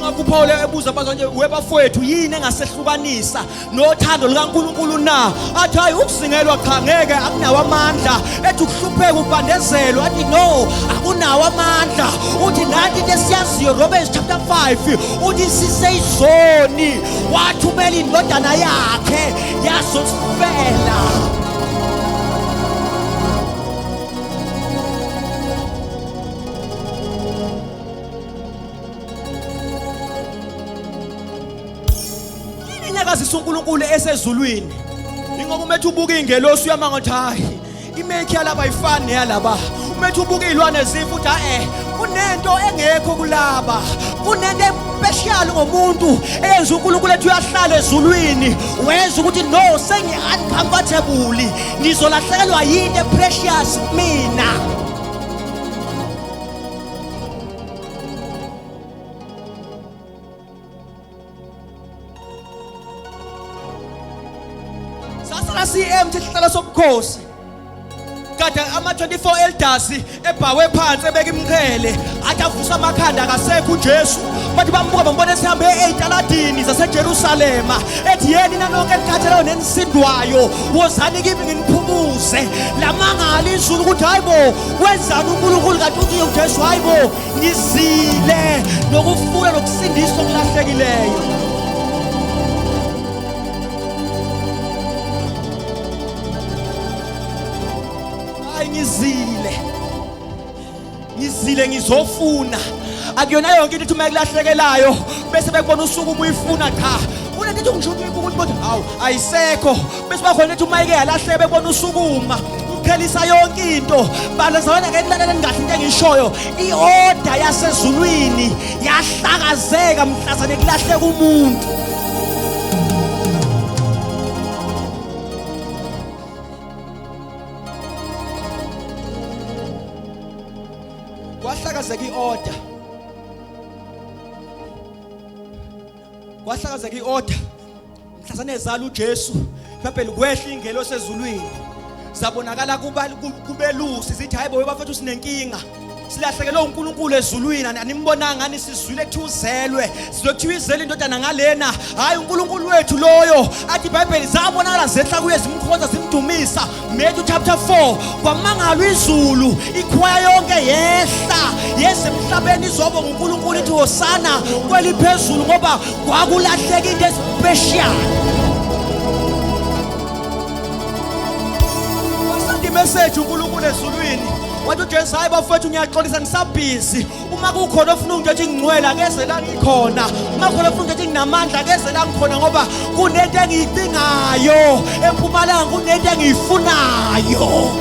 Ngakho uPaul ebuza abazalwane webafowethu yini engasehlukanisa nothando lukaNkulunkulu na athi hayi ukuzingelwa cha ngeke akunawo amandla ethi ukuhlupheka ubandezelwa athi no akunawo amandla uthi nanti into esiyaziyo Romans chapter 5 uthi siseyizoni wathumela indodana yakhe yazosifela Yini inyakazisa uNkulunkulu esezulwini? Ingoba uma ethi ubuka ingelosi uyama ngathi hayi imake yalaba ayifani neyalaba. Uma ethi ubuka izilwane zifa uthi eh kunento engekho kulaba. Kunento especial ngomuntu eyenza uNkulunkulu ethi uyahlala ezulwini. Wenza ukuthi no sengi uncomfortable ngizolahlekelwa yini precious mina. Sasala si-empty isihlalo sobukhosi kade ama-24 elders ebhawe phansi ebeka imqhele athi avusa amakhanda akasekho uJesu bathi bambuka bambona esihambe ey'taladini zaseJerusalema ethi yeni nanonke enikhatheleyo nenisindwayo wozani kimi nginiphumuze. Uze lamangala izulu ukuthi hayibo, wenzani uNkulunkulu kanti uthi uJesu hayibo, ngizile nokufuna nokusindiswa okulahlekileyo. Hayi, ngizile, ngizile ngizofuna. Akuyona yonke into uma kulahlekelayo bese bekubona usuku uma uyifuna. Cha, kunento ethi ngisho ukuthi ukuthi hawu, ayisekho, bese bakhona ethi uma ike yalahleka bekubona usukuma uqhelisa yonke into. Balazana ke, nilaleleni kahle into engishoyo. I-order yasezulwini yahlakazeka mhlazane kulahleka umuntu. Kwahlakazeka i-order, kwahlakazeka i-order mhlazane ezala uJesu. iBhayibheli, kwehla ingelosi ezulwini, zabonakala kuba kubelusi, zithi hayibo bafethu, sinenkinga, silahlekelwe uNkulunkulu ezulwini. Animbonanga ngani? Sizwile kuthiwa uzelwe, sizwe kuthiwa izele indodana ngalena. Hayi, uNkulunkulu wethu loyo. Athi iBhayibheli zabonakala zehla kuye, zimkhonza, zimdumisa. Matthew chapter 4. Kwamangalwa izulu, ikhwaya yonke yehla yeze emhlabeni izoba nguNkulunkulu, ithi hosana kweliphezulu, ngoba kwakulahleka into especial. Wasenda imessage uNkulunkulu ezulwini, wathi uJesu, hayi bafowethu, ngiyaxolisa, ngisabhizi. Uma kukhona ofuna ungitshela ngingcwele, akeze la ngikhona. Uma kukhona ofuna ungitshela nginamandla, akeze la ngikhona, ngoba kunento engiyicingayo empumalanga, kunento engiyifunayo.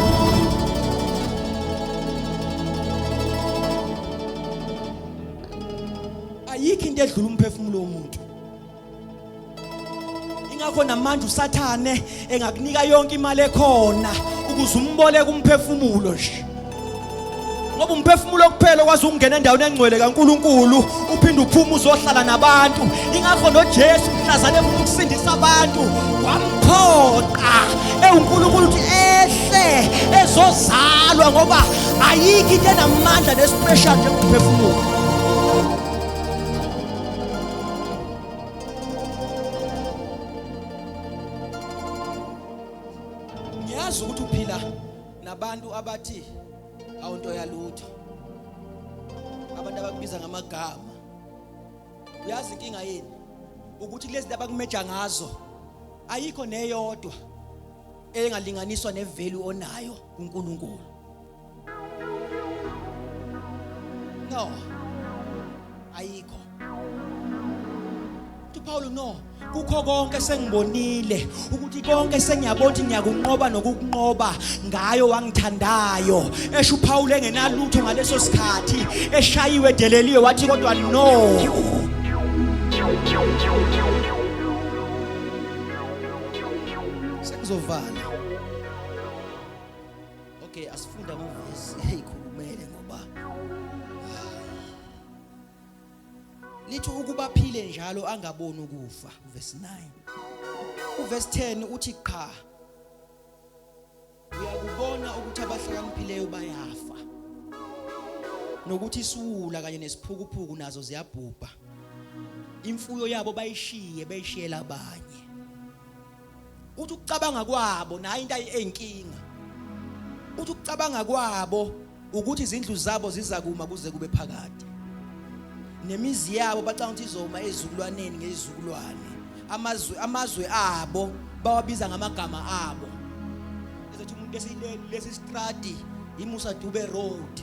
Ayikho into edlula umphefumulo womuntu. Ingakho namanje uSathane engakunika yonke imali ekhona ukuze umboleke umphefumulo nje, ngoba umphefumulo kuphela okwazi ukungena endaweni engcwele kaNkuluNkulu, uphinde uphume uzohlala nabantu. Ingakho noJesu mhlazane efuna ukusindisa abantu, kwamphoqa ewuNkulunkulu ukuthi ehle ezozalwa, ngoba ayikho into enamandla nespecial njengomphefumulo. Ngiyazi ukuthi uphila nabantu abathi awunto yalutho, abantu abakubiza ngamagama. Uyazi inkinga yini? Ukuthi lezi abakumeja ngazo, ayikho neyodwa engalinganiswa nevalue onayo kuNkulunkulu. No, ayikho. Uthi Paul, no, kukho konke sengibonile ukuthi konke sengiyabona ukuthi ngiyakunqoba nokukunqoba ngayo wangithandayo. Esho uPaul engenalutho ngaleso sikhathi, eshayiwe, edeleliwe, wathi kodwa no. Sengizovala. Okay, asifunda amavesi eyikhulumele, ngoba lithi ukuba phile njalo angaboni ukufa, verse 9. Uverse 10 uthi qha, uyakubona ukuthi abahlakaniphileyo bayafa, nokuthi isiwula kanye nesiphukuphuku nazo ziyabhubha, imfuyo yabo bayishiye, beyishiyela abanye. Uthi ukucabanga kwabo, nayo into eyinkinga, uthi ukucabanga kwabo ukuthi izindlu zabo ziza kuma kuze kube phakade, nemizi yabo bacanga ukuthi izoma ezizukulwaneni ngezizukulwane. Amazwe abo bawabiza ngamagama abo, ezothi umuntu lesi stradi iMusa Dube Road,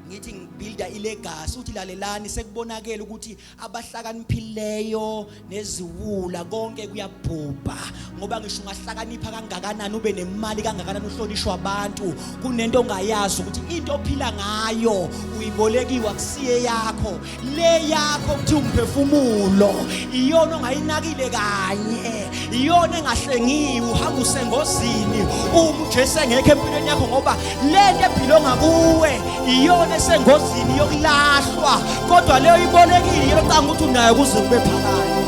ngithi ngibuilda ilegacy. Uthi lalelani, sekubonakele ukuthi abahlakaniphileyo neziwula konke kuyabhubha, ngoba ngisho ungahlakanipha kangakanani, ube nemali kangakanani, uhlonishwa abantu, kunento ongayazi ukuthi into ophila ngayo uyibolekiwe, akusiye yakho. Le yakho kuthiwa umphefumulo, iyona ongayinakile kanye, iyona engahlengiwe. Uhamba usengozini uma uJesu engekho empilweni yakho, ngoba le nto ebhilonga kuwe iyona esengozini yokulahlwa, kodwa leyo ibolekile yocanga ukuthi unayo kuze kube phakade.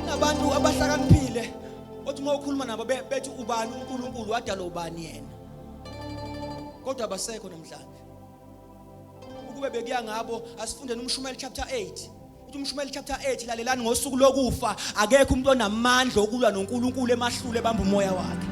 Kunabantu abahlakaniphile othi uma ukhuluma nabo bethi ubani uNkulunkulu, wadala ubani yena, kodwa abasekho namhlanje. Ukube bekuya ngabo, asifundeni uMshumayeli chapter 8. Uthi umshumeli chapter 8, lalelani, ngosuku lokufa akekho umuntu onamandla okulwa noNkulunkulu emahlule ebamba umoya wakhe.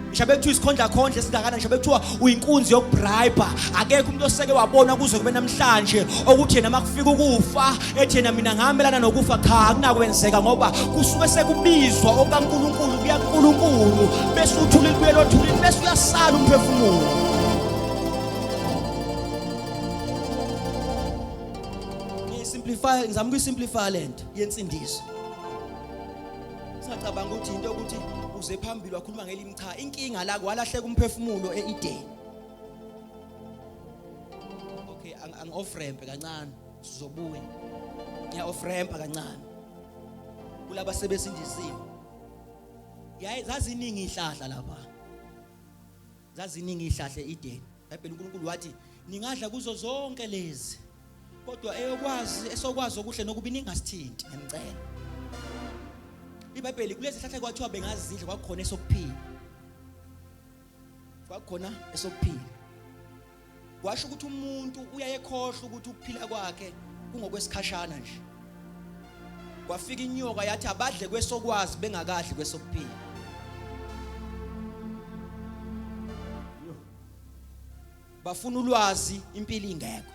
Ngisho bekuthiwa isikhondla khondla esingakanani, ngisho bekuthiwa uyinkunzi yokubribe, akekho umuntu oseke wabona kuze kube namhlanje okuthi yena makufika ukufa ethi yena mina ngamelana nokufa. Cha, akunakwenzeka, ngoba kusuke sekubizwa okaNkulunkulu kuya kuNkulunkulu, bese uthula libuyela othulini, bese uyasala umphefumulo. Ngisimplify, ngizama ukuyisimplify lento yensindiso. Singacabanga ukuthi into yokuthi uze phambili wakhuluma ngelimi, cha, inkinga la kwalahleka umphefumulo e-Eden. Okay, ang off ramp kancane, sizobuya. Ngiya off ramp kancane kulaba sebesindisiwe. Yayi zaziningi ihlahla lapha, zaziningi ihlahla e-Eden. iBhayibheli, uNkulunkulu wathi ningadla kuzo zonke lezi, kodwa eyokwazi esokwazi okuhle nokubi ningasithinti, ngiyamcela. IBhayibheli, kulezi hlahla kwathiwa bengazidla, kwakukhona esokuphila, kwakukhona esokuphila. Kwasho ukuthi umuntu uyaye ekhohlwa ukuthi ukuphila kwakhe kungokwesikhashana nje. Kwafika inyoka yathi abadle kwesokwazi bengakadli kwesokuphila. Bafuna ulwazi, impilo ingekho.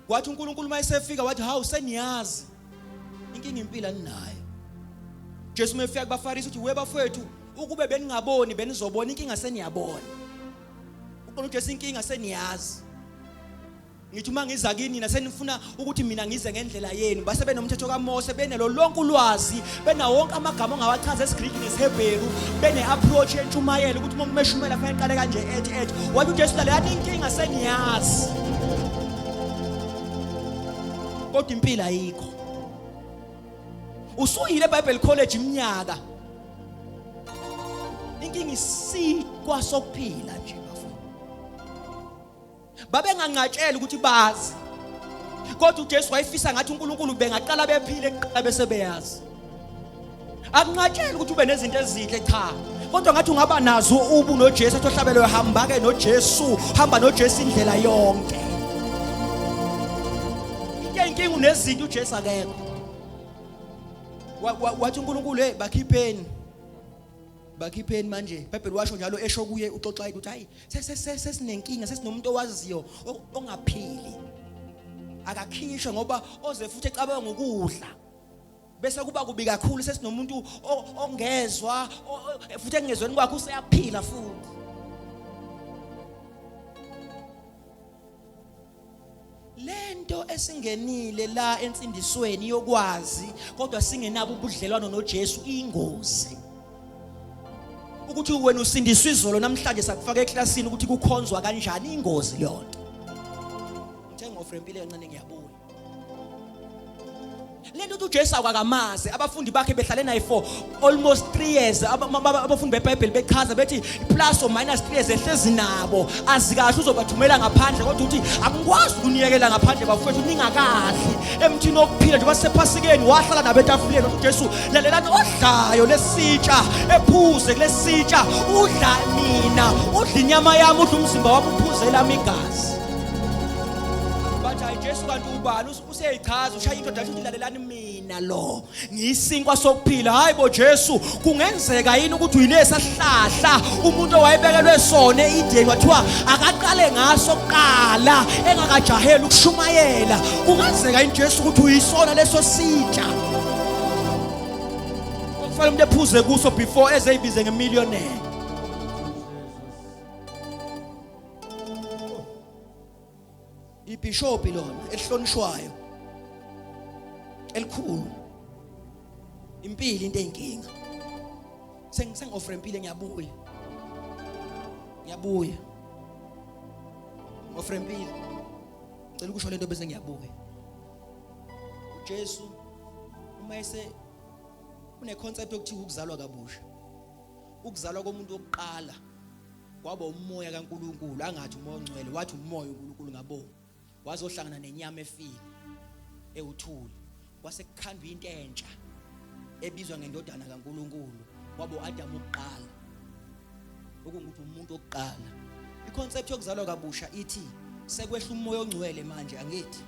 Kwathi uNkulunkulu mayesefika wathi, hawu, seniyazi inkinga, impilo aninayo. Jesu mayefika kubaFarisi uthi, we bafowethu, ukube beningaboni benizobona, inkinga seniyabona. Uqonda uJesu, inkinga seniyazi. Ngithi uma ngiza kini nina senifuna ukuthi mina ngize ngendlela yenu. Base benomthetho kaMose, benelo lonke ulwazi, benawo wonke amagama ongawachaza esiGriki nesiHebheru, bene-approach yentshumayelo ukuthi uma umuntu eshumela fanele qale kanje, ethi ethi. Wathi uJesu, lalelani, inkinga seniyazi, kodwa impilo ayikho. Usuyile eBible College iminyaka, inkinga isikwa sokuphila nje bafo. Babenganqatshela ukuthi bazi, kodwa uJesu wayefisa ngathi uNkulunkulu bengaqala bephile kuqala bese beyazi. Akunqatsheli ukuthi ube nezinto ezinhle, cha, kodwa ngathi ungaba nazo ubu noJesu. Athi ohlabelwe, hamba ke noJesu, hamba noJesu indlela yonke. Into inkinga unezinto, uJesu akekho. Wathi uNkulunkulu, hey, bakhipheni, bakhipheni manje. iBhayibheli washo njalo, esho kuye uxoxa ukuthi hayi, sesinenkinga, sesinomuntu owaziyo ongaphili, akakhishwe, ngoba oze futhi ecabanga ngokudla bese kuba kubi kakhulu. Sesinomuntu ongezwa, futhi engezweni kwakhe useyaphila futhi. Lento esingenile la ensindisweni yokwazi kodwa singenabo ubudlelwano noJesu ingozi. Ukuthi wena usindiswa izolo, namhlanje sakufaka eklasini ukuthi kukhonzwa kanjani, ingozi leyo nto. Ngithe ngofre impilo kancane, ngiyabuya. Lento ukuthi uJesu akakamazi, abafundi bakhe behlale naye for almost 3 years. Abafundi beBhayibheli bechaza bethi plus or minus 3 years ehlezi nabo, azi kahle uzobathumela ngaphandle, kodwa uthi angikwazi ukuniyekela ngaphandle bafowethu ningakadli emthini wokuphila. Njengoba sisephasikeni, wahlala nabo etafuleni. Wathi uJesu, lalelani, odlayo lesitsha ephuze kulesitsha udla mina, udla inyama yami, udla umzimba wami, uphuze lami igazi. Bathi, hayi Jesu, kanti ubani? Useyayichaza, ushaya indoda, ukuthi lalelani, mina lo ngiyisinkwa sokuphila. Hayi bo Jesu, kungenzeka yini ukuthi uyilesa sihlahla umuntu owayebekelwe sona e-Eden, kwathiwa akaqale ngaso kuqala engakajaheli ukushumayela? Kungenzeka yini Jesu ukuthi uyisona leso sitsha okufanele umuntu ephuze kuso before ezeyibize ngemillionaire? Ibhishobhi lona elihlonishwayo elikhulu, impilo into eyinkinga. Sengi-offer impilo, ngiyabuya, ngiyabuya, offer impilo. Ngicela ukusho lento bese ngiyabuya. uJesu uma ese kune concept yokuthiwa ukuzalwa kabusha. Ukuzalwa komuntu wokuqala kwaba umoya kaNkuluNkulu, angathi umoya ongcwele, wathi umoya uNkulunkulu ngabo, wazohlangana nenyama efile ewuthuli, kwase kukhandwa into entsha ebizwa ngendodana kaNkuluNkulu. Kwabo Adam wokuqala, okungukuthi umuntu wokuqala. Iconcept yokuzalwa kabusha ithi Sekwehla umoya ongcwele manje, angithi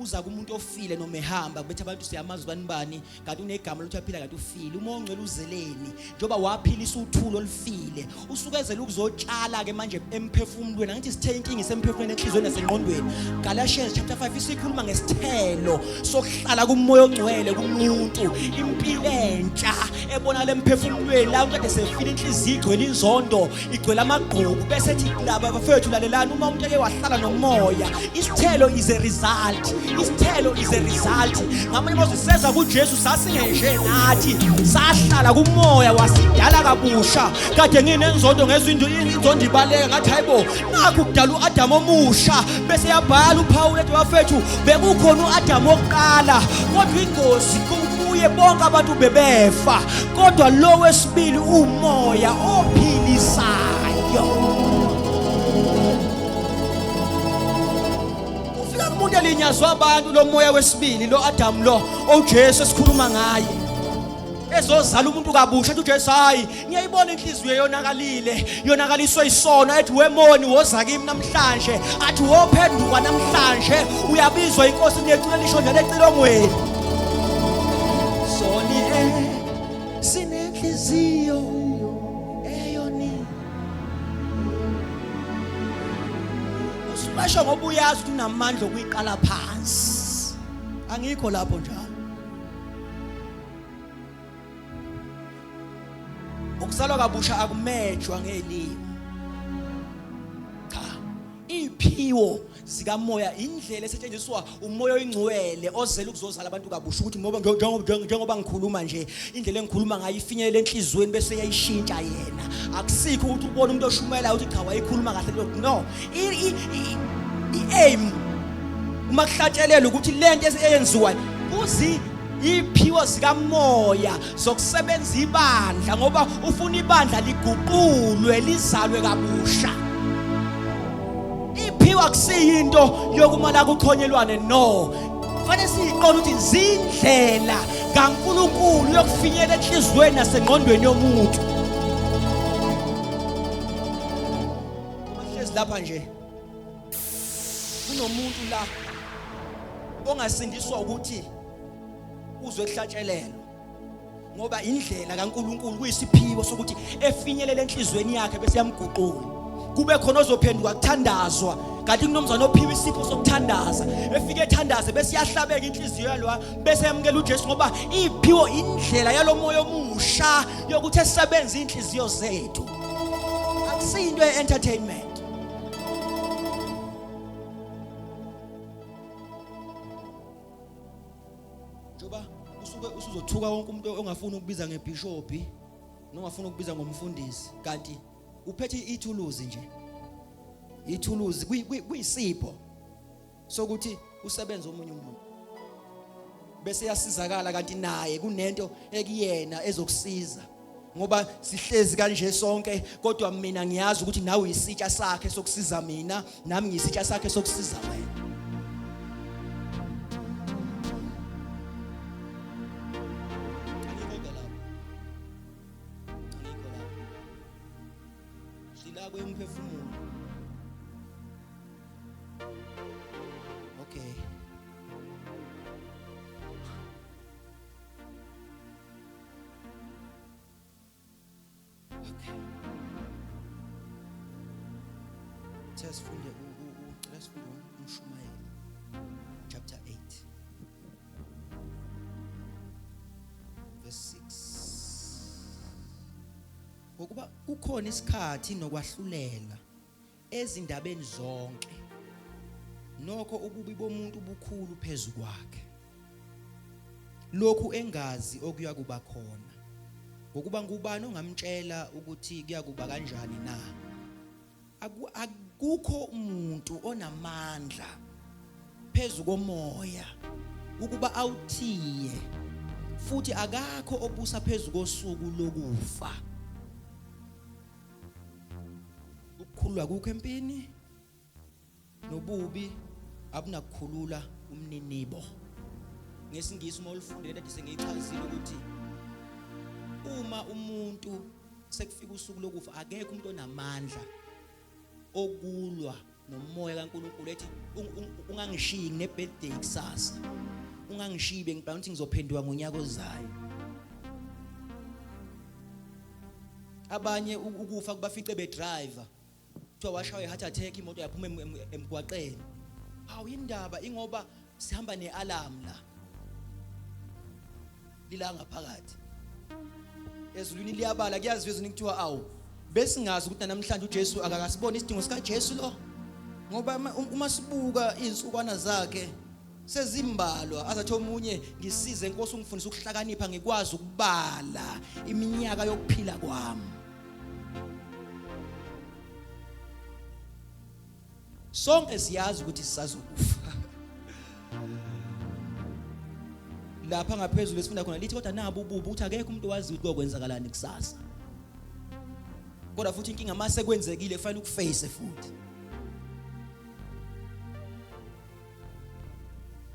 uza kumuntu ofile noma ehamba bethi abantu siyamazi bani bani, kanti unegama lokuthi aphila kanti ufile. Umoya ongcwele uzeleni? Njengoba waphilisa uthulo olufile, usukezela ukuzotshala ke manje emphefumulweni. Angithi sithe inkinga isemphefumulweni, enhliziyweni nasengqondweni. Galatians chapter 5 isikhuluma ngesithelo sokuhlala kumoya ongcwele kumuntu, impilo entsha ebonakala emphefumulweni. La umuntu sefile, inhliziyo igcwele inzondo, igcwele amagqubu, bese ethi laba bafethu lalelani, uma umuntu eke wahlala nomoya, isithelo is a result, isithelo is a result. Ngamanye amazwi, seza kuJesu sasingenje nathi, sahlala kumoya wasidala kabusha. Kade nginenzondo, ngezwe inzondo ibaleka, ngathi hayibo, nakhu kudala uAdam omusha. Bese yabhala uPaul ethi bafethu, bekukhona uAdam wokuqala, kodwa ingozi kuye bonke abantu bebefa, kodwa lo wesibili umoya ophilisayo. Ufika kumuntu elinyazwa abantu lo moya wesibili, lo Adam lo oJesu esikhuluma ngaye, ezozala umuntu kabusha. Athi uJesu, hayi, ngiyayibona inhliziyo yonakalile, yonakaliswe isono. Ethi wemoni, woza kimi namhlanje. Athi wophenduka namhlanje, uyabizwa inkosi niyecula, lisho njalo ecilongweni, soni sinenhliziyo eyoni. Usibasho ngoba uyazi ukuthi unamandla okuyiqala phansi. Angikho lapho njalo. Ukuzalwa kabusha akumejwa ngelimi, cha. Iphiwo zikamoya indlela esetshenziswa umoya oyingcwele ozela ukuzozala abantu kabusha, ukuthi ngoba njengoba ngikhuluma nje, indlela engikhuluma ngayo ifinyelele enhliziyweni bese yayishintsha yena. Akusikho ukuthi ubone umuntu oshumayelayo ukuthi cha, wayikhuluma kahle. No, i-aim uma kuhlatshelelwa ukuthi lento eyenziwa kuzi iphiwo zikamoya zokusebenza ibandla, ngoba ufuna ibandla liguqulwe, lizalwe kabusha. Iphiwa akusiyinto yokumala kuchonyelwane, no. Fanele siyiqonde ukuthi zindlela kaNkuluNkulu yokufinyelela enhliziyweni nasengqondweni yomuntu. Hlezi lapha nje kunomuntu la ongasindiswa ukuthi uzwe kuhlatshelelwa, ngoba indlela kaNkuluNkulu kuyisiphiwo sokuthi efinyelele enhlizweni yakhe bese yamguqula, kube khona ozophenduka kuthandazwa. Kanti kunomzana ophiwa isipho sokuthandaza, efike ethandaze bese iyahlabeka inhliziyo yalwa, bese yamukela uJesu, ngoba iphiwo indlela yalomoya omusha yokuthi esebenze inhliziyo zethu, akusiyinto ye-entertainment. Njengoba usuke usuzothuka wonke umuntu ongafuni ukubiza ngebhishobhi nongafuni ukubiza ngomfundisi, kanti uphethe ithuluzi nje, ithuluzi kuyisipho sokuthi usebenze omunye umuntu bese yasizakala, kanti naye kunento ekuyena ezokusiza, ngoba sihlezi kanje sonke, kodwa mina ngiyazi ukuthi nawe uyisitsha sakhe sokusiza mina, nami ngiyisitsha sakhe sokusiza wena. Angikho lapho, angikho lapho, sila kwemphefumulo. Okay. Okay. Sesifunde ucela sifunde umshumayeli chapter 8 verse 6, ngokuba kukhona isikhathi nokwahlulela ezindabeni zonke, nokho ububi bomuntu bukhulu phezu kwakhe. Lokhu engazi okuya kuba khona, ngokuba ngubani ongamtshela ukuthi kuyakuba kanjani na? Akukho umuntu onamandla phezu komoya ukuba awuthiye, futhi akakho obusa phezu kosuku lokufa. Ukukhululwa kukho empini, nobubi abunakukhulula umninibo. Ngesingisi uma ulifundile kade sengiyichazile ukuthi uma umuntu sekufika usuku lokufa, akekho umuntu onamandla okulwa Nomoya kaNkuluNkulu ethi ungangishiyi ngine birthday kusasa. Ungangishiyi bengibhala ukuthi ngizophenduka ngonyaka ozayo. Abanye ukufa kubafice bedriver. Kuthiwa washawa i-heart attack imoto yaphuma emgwaqeni. Hawu indaba ingoba sihamba ne-alarm la. Lila ngaphakathi. Ezulwini liyabala kuyaziwa ezulwini kuthiwa awu besingazi ukuthi namhlanje uJesu akakasiboni isidingo sikaJesu lo. Ngoba uma sibuka izinsukwana zakhe sezimbalwa azathi omunye ngisize inkosi ungifundise ukuhlakanipha ngikwazi ukubala iminyaka yokuphila kwami. Sonke siyazi ukuthi sisazokufa. Lapha ngaphezulu esifunda khona lithi kodwa nabu ububi ukuthi akekho umuntu owaziyo ukuthi kokwenzakalani kusasa. Kodwa futhi inkinga mase kwenzekile kufanele ukuface futhi.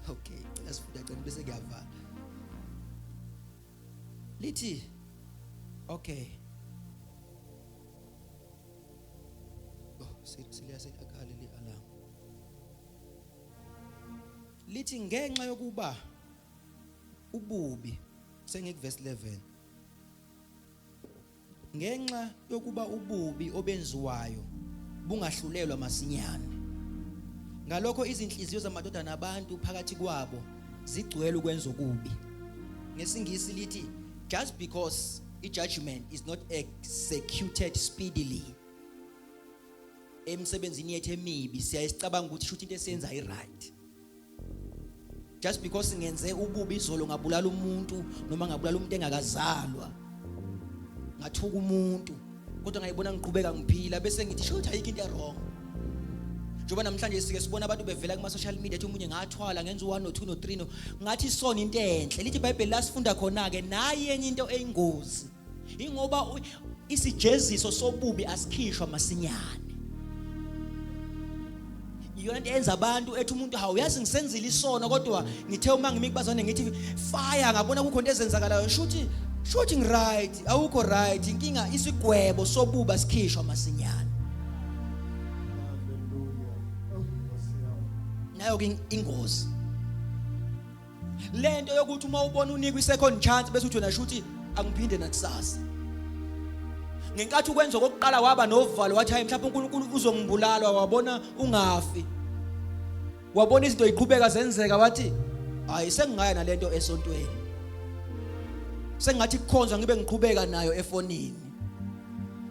Okay, cela sifunde cela bese kuyavala. Lithi okay. Oh, seliyasekhale le alarm. Lithi ngenxa yokuba ububi sengikuvesi 11. Ngenxa yokuba ububi obenziwayo bungahlulelwa masinyane. Ngalokho izinhliziyo zamadodana abantu phakathi kwabo zigcwele ukwenza okubi. NgesiNgisi lithi just because i-judgment is not executed speedily. Emsebenzini yethu emibi siyaye sicabanga ukuthi shuthi into esiyenza i-right. Just because ngenze ububi izolo ngabulala umuntu noma ngabulala umuntu engakazalwa. Ngathuka umuntu kodwa ngayibona ngiqhubeka ngiphila bese ngithi shuthi ayikho into wrong. Njengoba namhlanje sike sibona abantu bevela kuma social media ethi omunye ngathwala ngenza u1 no 2 no 3 no ngathi isona into enhle lithi iBhayibheli lasifunda khona ke nayi enye into eyingozi ingoba isijeziso sobubi asikhishwa masinyane. Iyona into enza abantu ethi umuntu hawu yazi ngisenzile isono kodwa ngithe uma ngimi kubazwane ngithi fire ngabona kukho into ezenzakalayo shuthi shuthi ngiright awukho right inkinga isigwebo sobuba sikhishwa masinyane. Hallelujah. Oh, Nkosi yami. Nayo ke ingozi lento yokuthi uma ubona unikwa i-second chance bese uthi wena shuthi angiphinde nakusasa. Ngenkathi ukwenza okokuqala waba novalo wathi hayi mhlawumbe uNkulunkulu uzongibulala wabona ungafi. Wabona izinto ziqhubeka zenzeka wathi hayi sengingaya nalento esontweni. Sengathi kukhonzwa ngibe ngiqhubeka nayo efonini.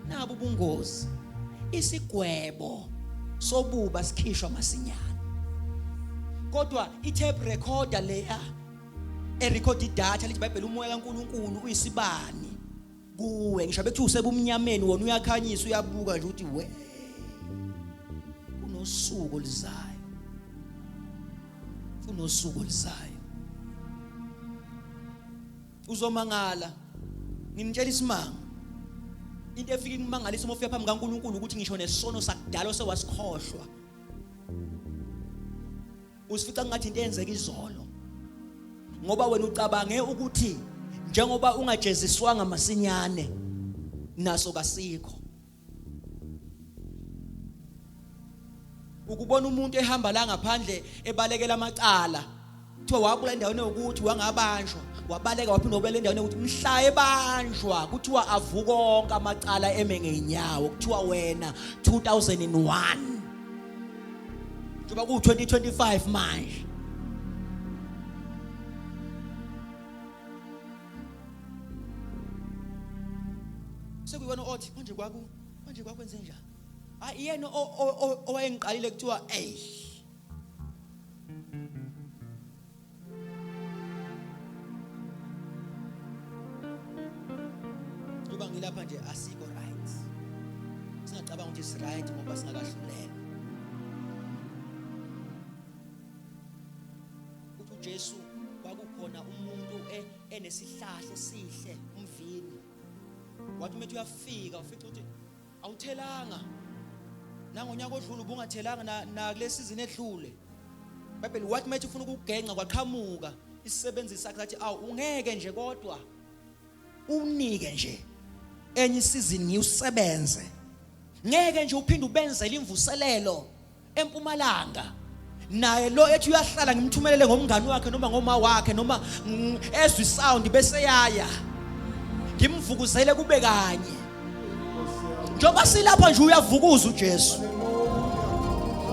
Nabu ubungozi. Isigwebo sobuba sikhishwa masinyane. Kodwa i-tape recorder leya erecord idatha lithi iBhayibheli umoya kaNkuluNkulu uyisibani kuwe ngisho bekuthiwa usebumnyameni wona uyakhanyisa uyabuka nje ukuthi we kunosuku oluzayo kunosuku oluzayo uzomangala nginitshela isimanga into efika ikumangalisa uma ufika phambi kaNkuluNkulu ukuthi ngisho nesono sakudala osewasikhohlwa usifica ngathi into eyenzeka izolo ngoba wena ucabange ukuthi njengoba ungajeziswanga masinyane naso kasikho ukubona umuntu ehamba la ngaphandle ebalekela amacala kuthiwa wabula endaweni yokuthi wangabanjwa wabaleka waphinde wabuyela endaweni yokuthi mhla ebanjwa kuthiwa avukonke amacala eme ngeenyawo kuthiwa wena 2001 njengoba ku-2025 manje sekuyiwena othi manje kwaku manje kwakwenze njani hayi yena owayengiqalile kuthiwa ey Njengoba ngilapha nje asikho right. Singacabanga ukuthi si right ngoba singakahlulelwa. Uthi uJesu kwakukhona umuntu enesihlahla esihle umvini. Wathi umethi uyafika ufica ukuthi awuthelanga. Nangonyaka odlule ubungathelanga na, na kule season edlule. Bible wathi methi ufuna ukugenca kwaqhamuka isisebenzi sakhe sathi awu ungeke nje kodwa unike nje enye isizini ngiwusebenze ngeke nje uphinde ubenzele imvuselelo Empumalanga naye lo ethi uyahlala ngimthumelele ngomngani wakhe noma ngoma wakhe noma ezwe isound bese yaya ngimvukuzele kube kanye. Njengoba silapha nje uyavukuza uJesu,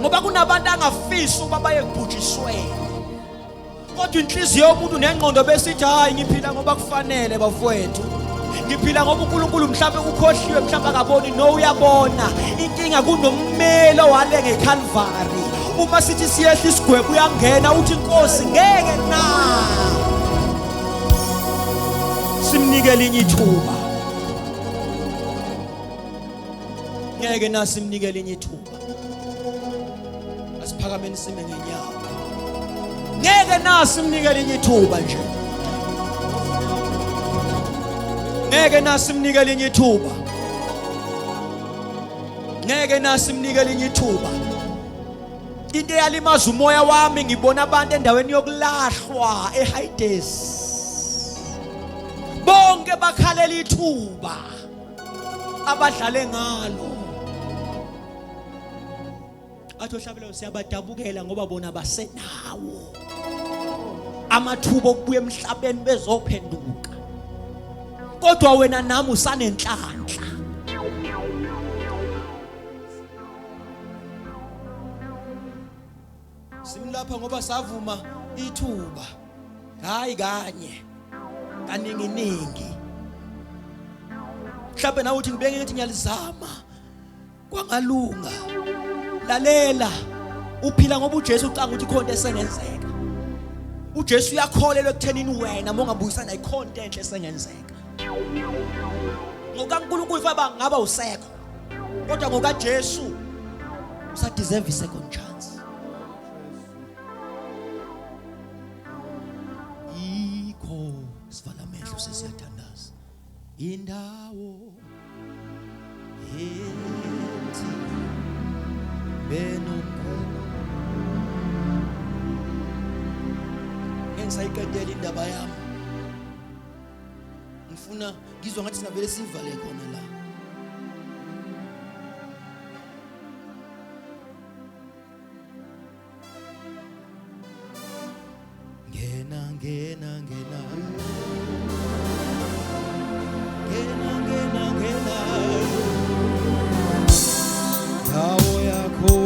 ngoba kunabantu angafisi ukuba baye kubhujisweni, kodwa inhliziyo yomuntu nengqondo besithi hayi ngiphila ngoba kufanele bafowethu, ngiphila ngoba uNkulunkulu mhlawumbe ukhohliwe, mhlawumbe akaboni. No, uyabona. Inkinga kunommeli wale ngeCalvary. Uma sithi siyehla isigwebo uyangena uthi inkosi ngeke na simnike elinye ithuba, ngeke na simnike elinye ithuba. Asiphakameni sime ngenyawo. Ngeke na simnike elinye ithuba nje, ngeke na simnike elinye ithuba, ngeke na simnike elinye ithuba. Into eyalimaza umoya wami, ngibona abantu endaweni yokulahlwa eHades, bonke bakhalela ithuba abadlale ngalo. Athi ohlabelayo siyabadabukela ngoba bona basenawo amathuba okubuya emhlabeni bezophenduka, kodwa wena nami usanenhlanhla. Simlapha ngoba savuma ithuba, hayi kanye, kaningi ningi. Mhlawumbe nawe uthi ngibeke ngithi ngiyalizama kwangalunga. Lalela, uphila ngoba uJesu ucanga ukuthi ikhonto esengenzeka. uJesu uyakholelwa ekuthenini wena mongabuyisana ikhonto enhle esengenzeka. NgokaNkulunkulu faba ngaba usekho, kodwa ngokaJesu usadeserve i-second chance. Ikho sivala amehlo sesiyathandaza. Indawo ethi benomkhulu engisayiqedela indaba yami, ngifuna ngizwa ngathi singavele sivale khona la. Ngena ngena ngena ngena ngena ngena, ndawo yakho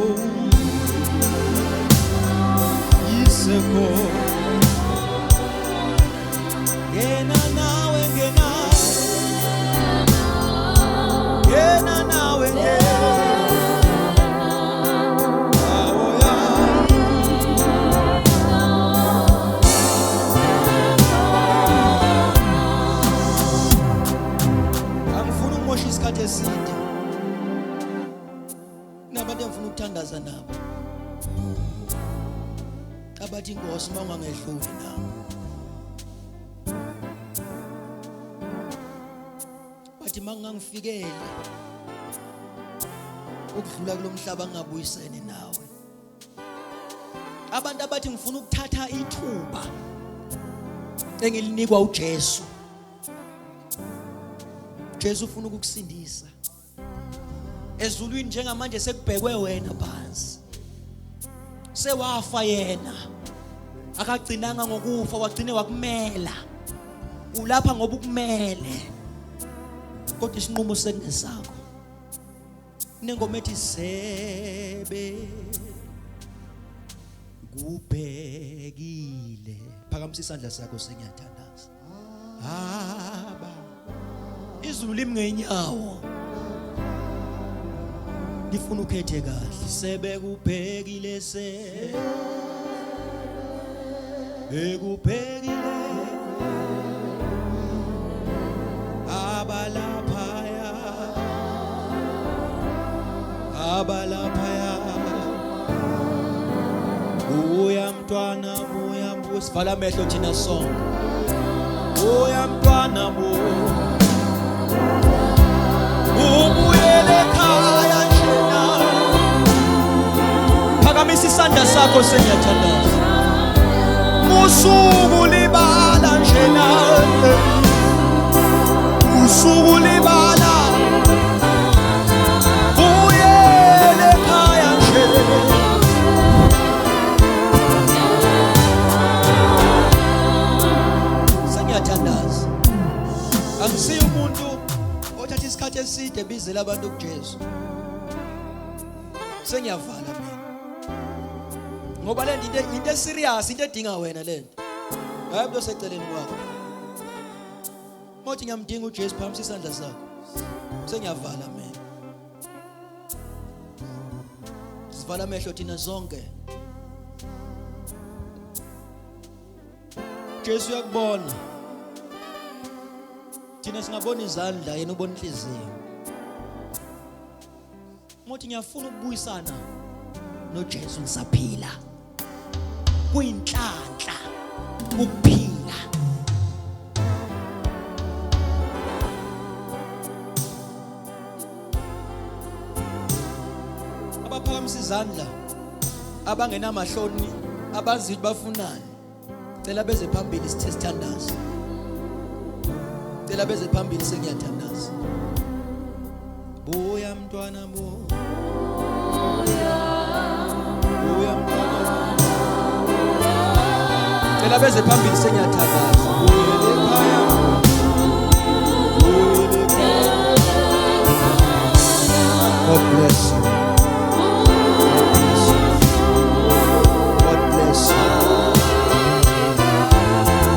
isekho. Ngena nawe, ngena ngena nawe, ngena ndawo yakho. Angifuni ukumosha isikhathi eside, kunabantu engifuna ukuthandaza nabo abathi inkosi uma ungangedluli nami, bathi mangingangifikeli ukudlula kulomhlaba ngingabuyisene nawe. Abantu abathi ngifuna ukuthatha ithuba engilinikwa uJesu. Jesu ufuna ukukusindisa ezulwini njengamanje sekubhekwe wena phansi, sewafa yena, akagcinanga ngokufa, wagcine wakumela. Ulapha ngoba ukumele, kodwa isinqumo sekungesakho. Kunengoma ethi sebe kubhekile. Phakamisa isandla sakho, sengiyathandaza. Haba izulu limi ngenyawo, ngifuna ukhethe kahle. Sebe kubhekile, se ekubhekile abalaphaya, abalaphaya. Buya mntwana, buya, buya. Sivala amehlo thina sonke. Buya mntwana, buya, ubuyele ekhaya njena. Phakamisa isandla sakho, sengiyathandaza. Musuku libala njena, usuku libala, buyele ekhaya nje. Unesikhathi eside ebizela abantu kuJesu. Sengiyavala mina. Ngoba le nto into eserious, into edinga wena le nto. Hayi umuntu oseceleni kwakho. Mothi ngiyamdinga uJesu, phamisa isandla sakho. Sengiyavala mina. Sivala amehlo thina sonke. Jesu uyakubona. Thina singabona izandla, yena ubona inhliziyo. Mothi ngiyafuna ukubuyisana noJesu ngisaphila. Kuyinhlanhla ukuphila. Abaphakamisa izandla abangenamahloni abazi ukuthi bafunani. Cela beze phambili sithe sithandaze. Cela beze phambili sengiyathandaza. Buya mntwana buya. Buya mntwana. Cela beze phambili sengiyathandaza. Buyele ekhaya. Buyele ekhaya. God bless you. God bless you.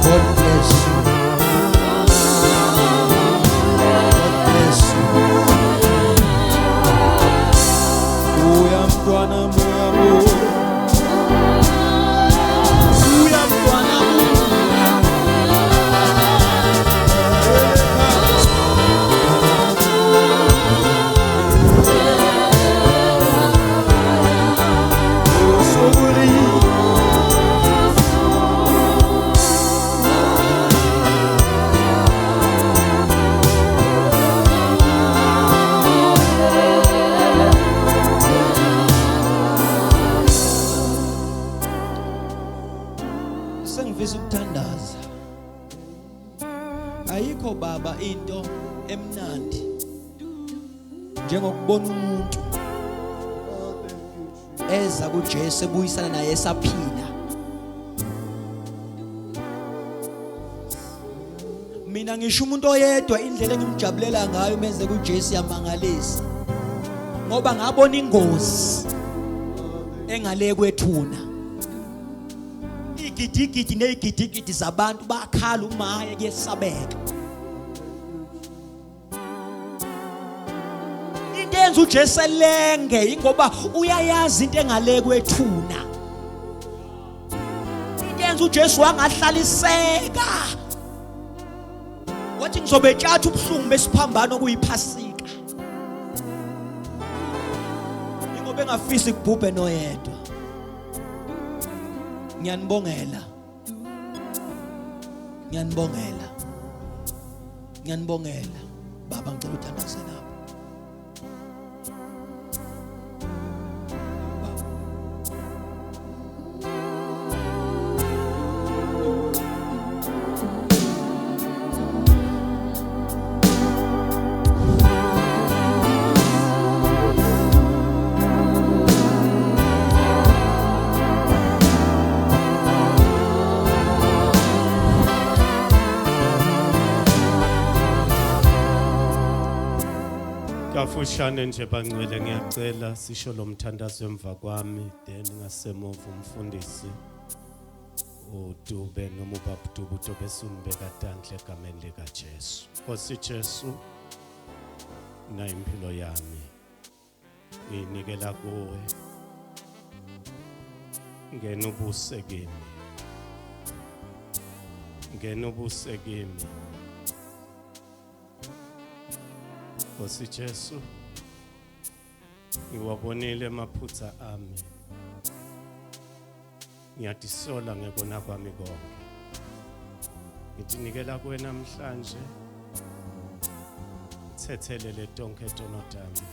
God bless you. God bless you. Buya mntwana buya buya. Buya mntwana buya. Usukuli. Sengifisa ukuthandaza. Ayikho baba into emnandi njengokubona umuntu eza kuJesu ebuyisana naye esaphila. Mina ngisho umuntu oyedwa indlela engimjabulela ngayo menze kuJesu yamangalisa. Ngoba ngabona ingozi engale kwethuna. Igidigidi nezigidigidi zabantu bakhala umaye kuyesabeka. Into enza uJesu elenge ingoba uyayazi into engale kwethuna. Into enza uJesu wangahlaliseka. Wathi ngizobetshatha ubuhlungu besiphambano kuyiphasika. Ingoba engafisi kubhubhe noyedwa. Ngiyanibongela. Ngiyanibongela. Ngiyanibongela. Baba ngicela uthandaze nabo. Baba. Kafushane nje bangcwele ngiyacela sisho lo mthandazo emva kwami, then ngasemuva umfundisi uDube noma ubaba Dube uDube sunibeka tandla egameni lika Jesu. Nkosi Jesu, na impilo yami ngiyinikela kuwe, ngena ubuse kimi, ngena ubuse kimi. Nkosi Jesu, ngiwabonile amaphutha ami, ngiyatisola ngekona kwami konke. Ngitinikela kuwe namhlanje, thethelele tonke tono tami,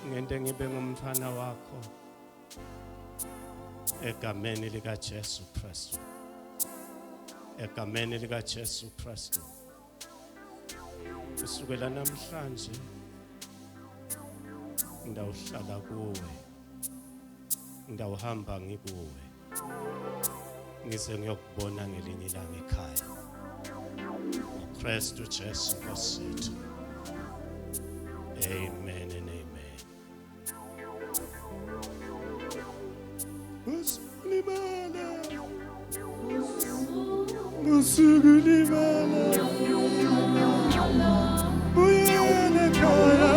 ngente ngibe ngumntwana wakho egameni lika Jesu Kristu, egameni lika Jesu Kristu. Kusukela namhlanje ngidawuhlala kuwe, ngidawuhamba ngikuwe, ngize ngiyokubona ngelinye ilanga ekhaya. NgoKristu Jesu Nkosi yethu. Amen and amen. Usulimala. Usukulimala. Buyela ekhaya.